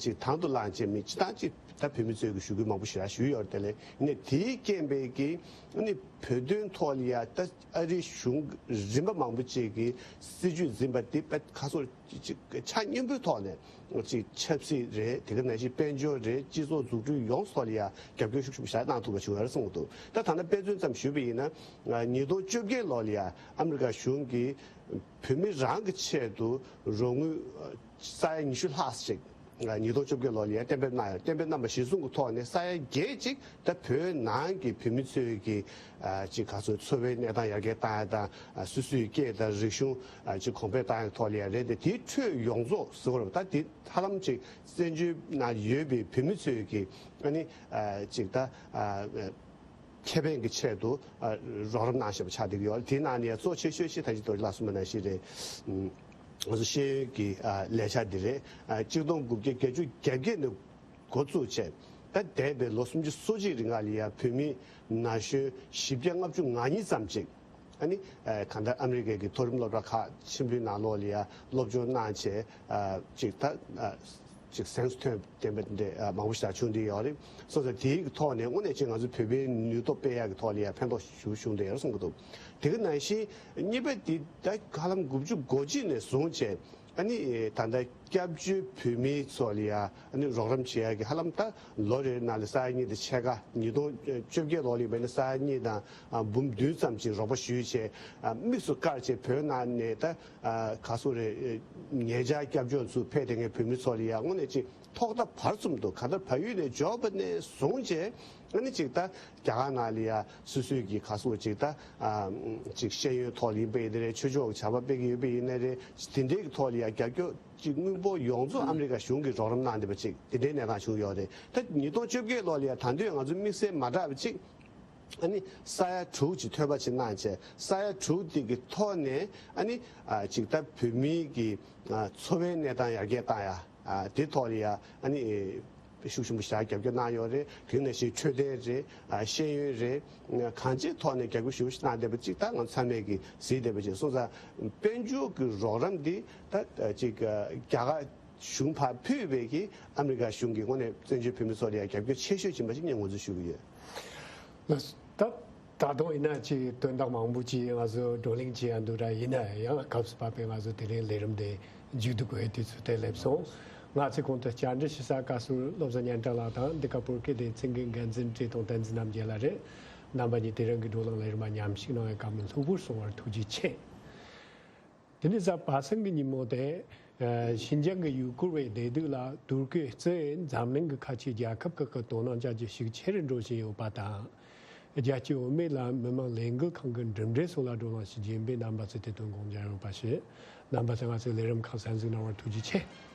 ཅིག་དང་དུ་བླངས་བྱས་མི་སྤྱི་བཏང་ཅིག་ད་བོད་མི་ཚོས་ཀྱི་ཞུ་སྐུལ་མང་པོ་ཞེ་དྲག་ཞུས་ཡོད་རེད། དེ་ལས་ཡིན་ནའི་དེའི་རྐྱེན་པས་ཀྱི་ཨ་ནི་བོད་དོན་ཐོག་ལ་ཡ་ད་ཨ་རིའི་གཞུང་རིམ་པ་མང་པོ་ཅིག་གིས་སྲིད་བྱུས་འཛིན་པ་འདི་དཔེ་ཁ་སོར་ཅིག་ཆ་སྙོམས་པོའི་ཐོག་ནས་ཅིག་ཆབ་སྲིད་རེད། དེ་ག་ནང་བཞིན་དཔལ་འབྱོར་རེད། སྤྱི་ཚོགས་འཛུགས་སྐྲུན་ཡོངས་སུ་ཐོག་ལ་ཡ་རྒྱབ་སྐྱོར་ཤུགས་ཆེན་པོ་ཞིག་གནང་ཐུབ་པ་བྱུང་ཡོད་རེད་གསུངས་འདུག་ད་ད་ལྟ་དཔེ་མཚོན་ཙམ་ཞུས་པ་ཡིན་ན་ཉིས་སྟོང་བཅོ་བརྒྱད་ལོ་ལ་ཡ་ཨ་མི་རི་ཀ་གཞུང་གིས་བོད་མི་རང་གི་ཆེད་དུ་རོགས་དངུལ་ས་ཡ་ཉི་ཤུ་ལྷག་ཅིག་ཉིས་སྟོང་བཅོ་བརྒྱད་ལོ་ལ་ཡ་གཏན་འབེབས་གནང་ཡོད། གཏན་འབེབས་གནང་བ་གཞིར་བཟུང་གི་ཐོག་ནས་ས་ཡ་བརྒྱད་ཅིག་ད་བོད་ནང་གི་བོད་མི་ཚོའི་གི་ཅིག་ག་ཚོད་འཚོ་བའི་གནས་སྟངས་ཡར་རྒྱས་བཏང་ཡ་དང་སོ་སོའི་སྐད་དང་རིག་གཞུང་ཅིག་གོང་འཕེལ་བཏང་ཡ་ཐོག་ལ་ཡ་རེད་དེ། དེའི་ཁྲོད་ཡོངས་རྫོགས་ཟེར་བ་རེད་པ། ད་དེ་ཧ་ལམ་ཅིག་བཙན་བྱོལ་ནང་ཡོད་པའི་བོད་མི་ཚོའི་གི་ཨ་ནི་ཅིག་ད་ཁེ་ཕན་གྱི་ཆེད་དུ་ཨ་རོགས་རམ་གནང་བཞིན་པ་ཆགས་བསྡད་ཀྱི་ཡོད། དེའི་ནང་ནས་གཙོ་ཆེ་ཤོས་ཤིག་ད་ཅི་ཐོག་ལ་གསུངས་པ་ནང་བཞིན་རེད། ང་ཚོ་ཤེས་ཡོན་གྱི་ཨ་ལས་འཆར་འདི་རེད། ཨ་གཅིག་སྟོང་དགུ་བརྒྱ་བརྒྱད་ཅུ་གྱ་བརྒྱད་ནས་འགོ་བཙུགས་བྱས་ད་འདས་པའི་ལོ་སུམ་ཅུ་སོ་གཅིག་རིང་ལ་ཡ་བོད་མི་ན་གཞོན་བཞི་བརྒྱ་ལྔ་བཅུ་ང་གཉིས་ཙམ་ཅིག་ཨ་ནི་ཨ་གང་ལྟར་ཨ་མི་རི་ཀའི་གི་མཐོ་རིམ་སློབ་གྲྭ་ཁག་ཆེན་པོའི་ནང་ལོགས་ལ་ཡ་སློབ་སྦྱོང་གནང་བྱས་ཨ་ཅིག་ད་ཨ་ཅིག་གཟེངས་སུ་ཐོན་བསྟན་པ་འདི་འདྲ་མང་པོ་ཞིག་བྱུང་བསྡད་ཡོད་རེད། སོང་ཙང་དེའི་ཐོག་ནས་དངོས་གནས་ཅིག་ང་ཚོའི་བོད་པའི་ནུས་སྟོབས་སྤེལ་ཡག་གི་ཐོག་ལ་ཡང་ཕན་ཐོགས་ཞེ་པོ་བྱུང་བསྡད་ཡོད་རེད་གསུང་གི་འདུག་དེ་ག་ནང་བཞིན་གཉིས་པ་འདི་ད་ཧ་ལམ་དགུ་བཅུ་གོ་གཅིག་ནས་བཟུང་བྱས་ཨ་ནི་ད་ལྟ་སྐྱབས་བཅོལ་བོད་མིའི་ཚོ་ལ་ཡང་ཨ་ནི་རོགས་རམ་བྱེད་ཡག་གི་ཧ་ལམ་ད་ལོ་རེའི་ནང་ལ་ས་ཡ་གཉིས་དང་ཕྱེད་ཀ་ཉིས་སྟོང་བཅོ་བརྒྱད་ལོ་ལ་ཡིན་པ་ཡིན་ན་ས་ཡ་གཉིས་དང་འབུམ་བདུན་ཙམ་ཅིག་རོགས་པ་ཞུས་བྱས་དམིགས་སུ་བཀར་བྱས་བོད་ནང་ནས་ད། ཨ་ག་སོ་རེད། ཉེ་ཆར་སྐྱབས་བཅོལ་ཚུར་ཕེབས་བསྡད་མཁན་བོད་མི་ཚོ་ལ་ཡང་དངོས་གནས་ཅིག་ཐོག་མཐའ་བར་གསུམ་དུ་གང་ལྟར་བལ་ཡུལ་ནས་འབྱོར་བ་ནས་བཟུང་བྱས་ཨ་ནི་ཅིག་ད་རྒྱ་གར་ནང་ལ་ཡང་སོ་སོའི་གི་ག་སོ་ཅིག་ད་ཨ་ཅིག་ཤེས་ཡོན་ཐོག་ལ་ཡིན་པ་ཡིན་ནའི་རེད། ཆོས་ཕྱོགས་ཀྱི་བྱ་བ་སྤེལ་གྱི་ཡོད་པ་ཡིན་ནའི་རེད། དེ་འདྲའི་གི་ཐོག་ལ་ཡང་རྒྱབ་སྐྱོར་ཅིག་དངུལ་འབོར་ཡོངས་རྫོགས་ཨ་མི་རི་ཀ་གཞུང་གིས་རོགས་རམ་གནང་བསྡད་པ་ཅིག་དེ་འདྲའི་གནས་སྟངས་བྱུང་ཡོད་རེད། ད་ཉིས་སྟོང་བཅོ་བརྒྱད་ལོ་ལ་ཡང་ད་དུང་ང་ཚོ་དམིགས་བསལ་མ་དྲག་པ་ཅིག་ཨ་ནི་ས་ཡ་དྲུག་ཅིག་ཐོལ་པ་ཅིག་གནང་བྱས་ས་ཡ་དྲུག་དེ་གི་ཐོག་ནས་ཨ་ནི་ཨ་ཅིག་ད་བོད་མིའི་གི་ཨ་འཚོ་བའི་གནས་སྟངས་ཡར་རྒྱས་བཏང་ཡ་ཨ་དེ་ཐོག་ལ་ཡ་ཨ་ནི་ཤུགས་ཆེན་པོ་ཞིག་རྒྱབ་སྐྱོར་གནང་ཡོད་རེད། དེ་ནང་བཞིན་འཕྲོད་བསྟེན་རེད། ཨ་ཤེས་ཡོན་རེད། གང་ཅིའི་ཐོག་ནས་རྒྱབ་སྐྱོར་ཞེ་པོ་ཞིག་གནང་བསྡད་པ་ཅིག་ད་ང་ཚང་མས་གི་གཟིགས་བསྡད་པ་ཅིག་སོང་ཙང་དཔལ་འབྱོར་གི་རོགས་རམ་འདི་ད་ཅིག་རྒྱ་གར་གཞུང་ཕར་ཕུད་པའི་གི་ཨ་མི་རི་ཀ་གཞུང་གིས་དངོས་གནས་བཙན་བྱོལ་བོད་མི་ཚོ་ལ་ཡང་རྒྱབ་སྐྱོར་ཆེ་ཤོས་ཕྱིན་པ་ཞིག་ངས་ངོས་འཛིན་ཞུ་གི་ཡོད། ལགས་སོ། ད་ད་དུང་ཡིན་ན་ཅིག་དོན་དག་མང་པོ་ཅིག་ང་ཚོ་བགྲོ་གླེང་བྱེད་ཡ་འདུག་ར། ཡིན་ན་ཡང་སྐབས་སུ་བབས་པའི་ང་ཚོ་དེ་རིང་ལས་རིམ་དེ་མཇུག་བསྡུ་དགོས་ཡའི་དུས་ཚོད་དེ་སླེབས་སོང་། ང་ཚོའི་གོང་དུ་བཅར་འདྲི་ཞུ་ས་བཀའ་ཟུར་བློ་བཟང་སྙན་གྲགས་ལགས་དང་འདི་ག་བོད་སྐད་སྡེ་ཚན་གྱི་འགན་འཛིན་བཀྲས་མཐོང་བསྟན་འཛིན་རྣམ་རྒྱལ་ལགས་རེད། རྣམ་པ་གཉིས་དེ་རིང་གི་བགྲོ་གླེང་ལས་རིམ་མ་མཉམ་ཞུགས་གནང་བའི་བཀའ་མོལ་ལྷུག་པོར་གསུང་བར་ཐུགས་རྗེ་ཆེ། དེ་ནས་གཟའ་པ་སངས་ཀྱི་ཉིན་མོ་དེ། ཨ་ཞིན་ཅང་གི་ཡུལ་སྐོར་བའི་བདེ་སྡུག་ལ་དུར་ཁྲོད་གཙོས་འཛམ་གླིང་གི་ཁ་ཆེ་རྒྱལ་ཁབ་ཁག་གི་དོ་སྣང་བྱ་རྒྱུ་ཤུགས་ཆེ་རུ་འགྲོ་བཞིན་ཡོད་པ་དང་། རྒྱལ་སྤྱིའི་བུད་མེད་ལ་མི་དམངས་ལས་འགུལ་ཁང་གི་འགྲིམ་འགྲུལ་སོགས་ལ་བགྲོ་གླེང་ཞུ་རྒྱུ་ཡིན་པས་རྣམ་པ་ཚོས་དེ་དོན་དགོངས་འཇགས་ཡོད་པ་ཞུ། རྣམ་པ་ཚོས་ང་ཚོའི་ལས་རིམ་ཁག་གསན་གཟིགས་གནང་བར་ཐུགས་རྗེ་ཆེ།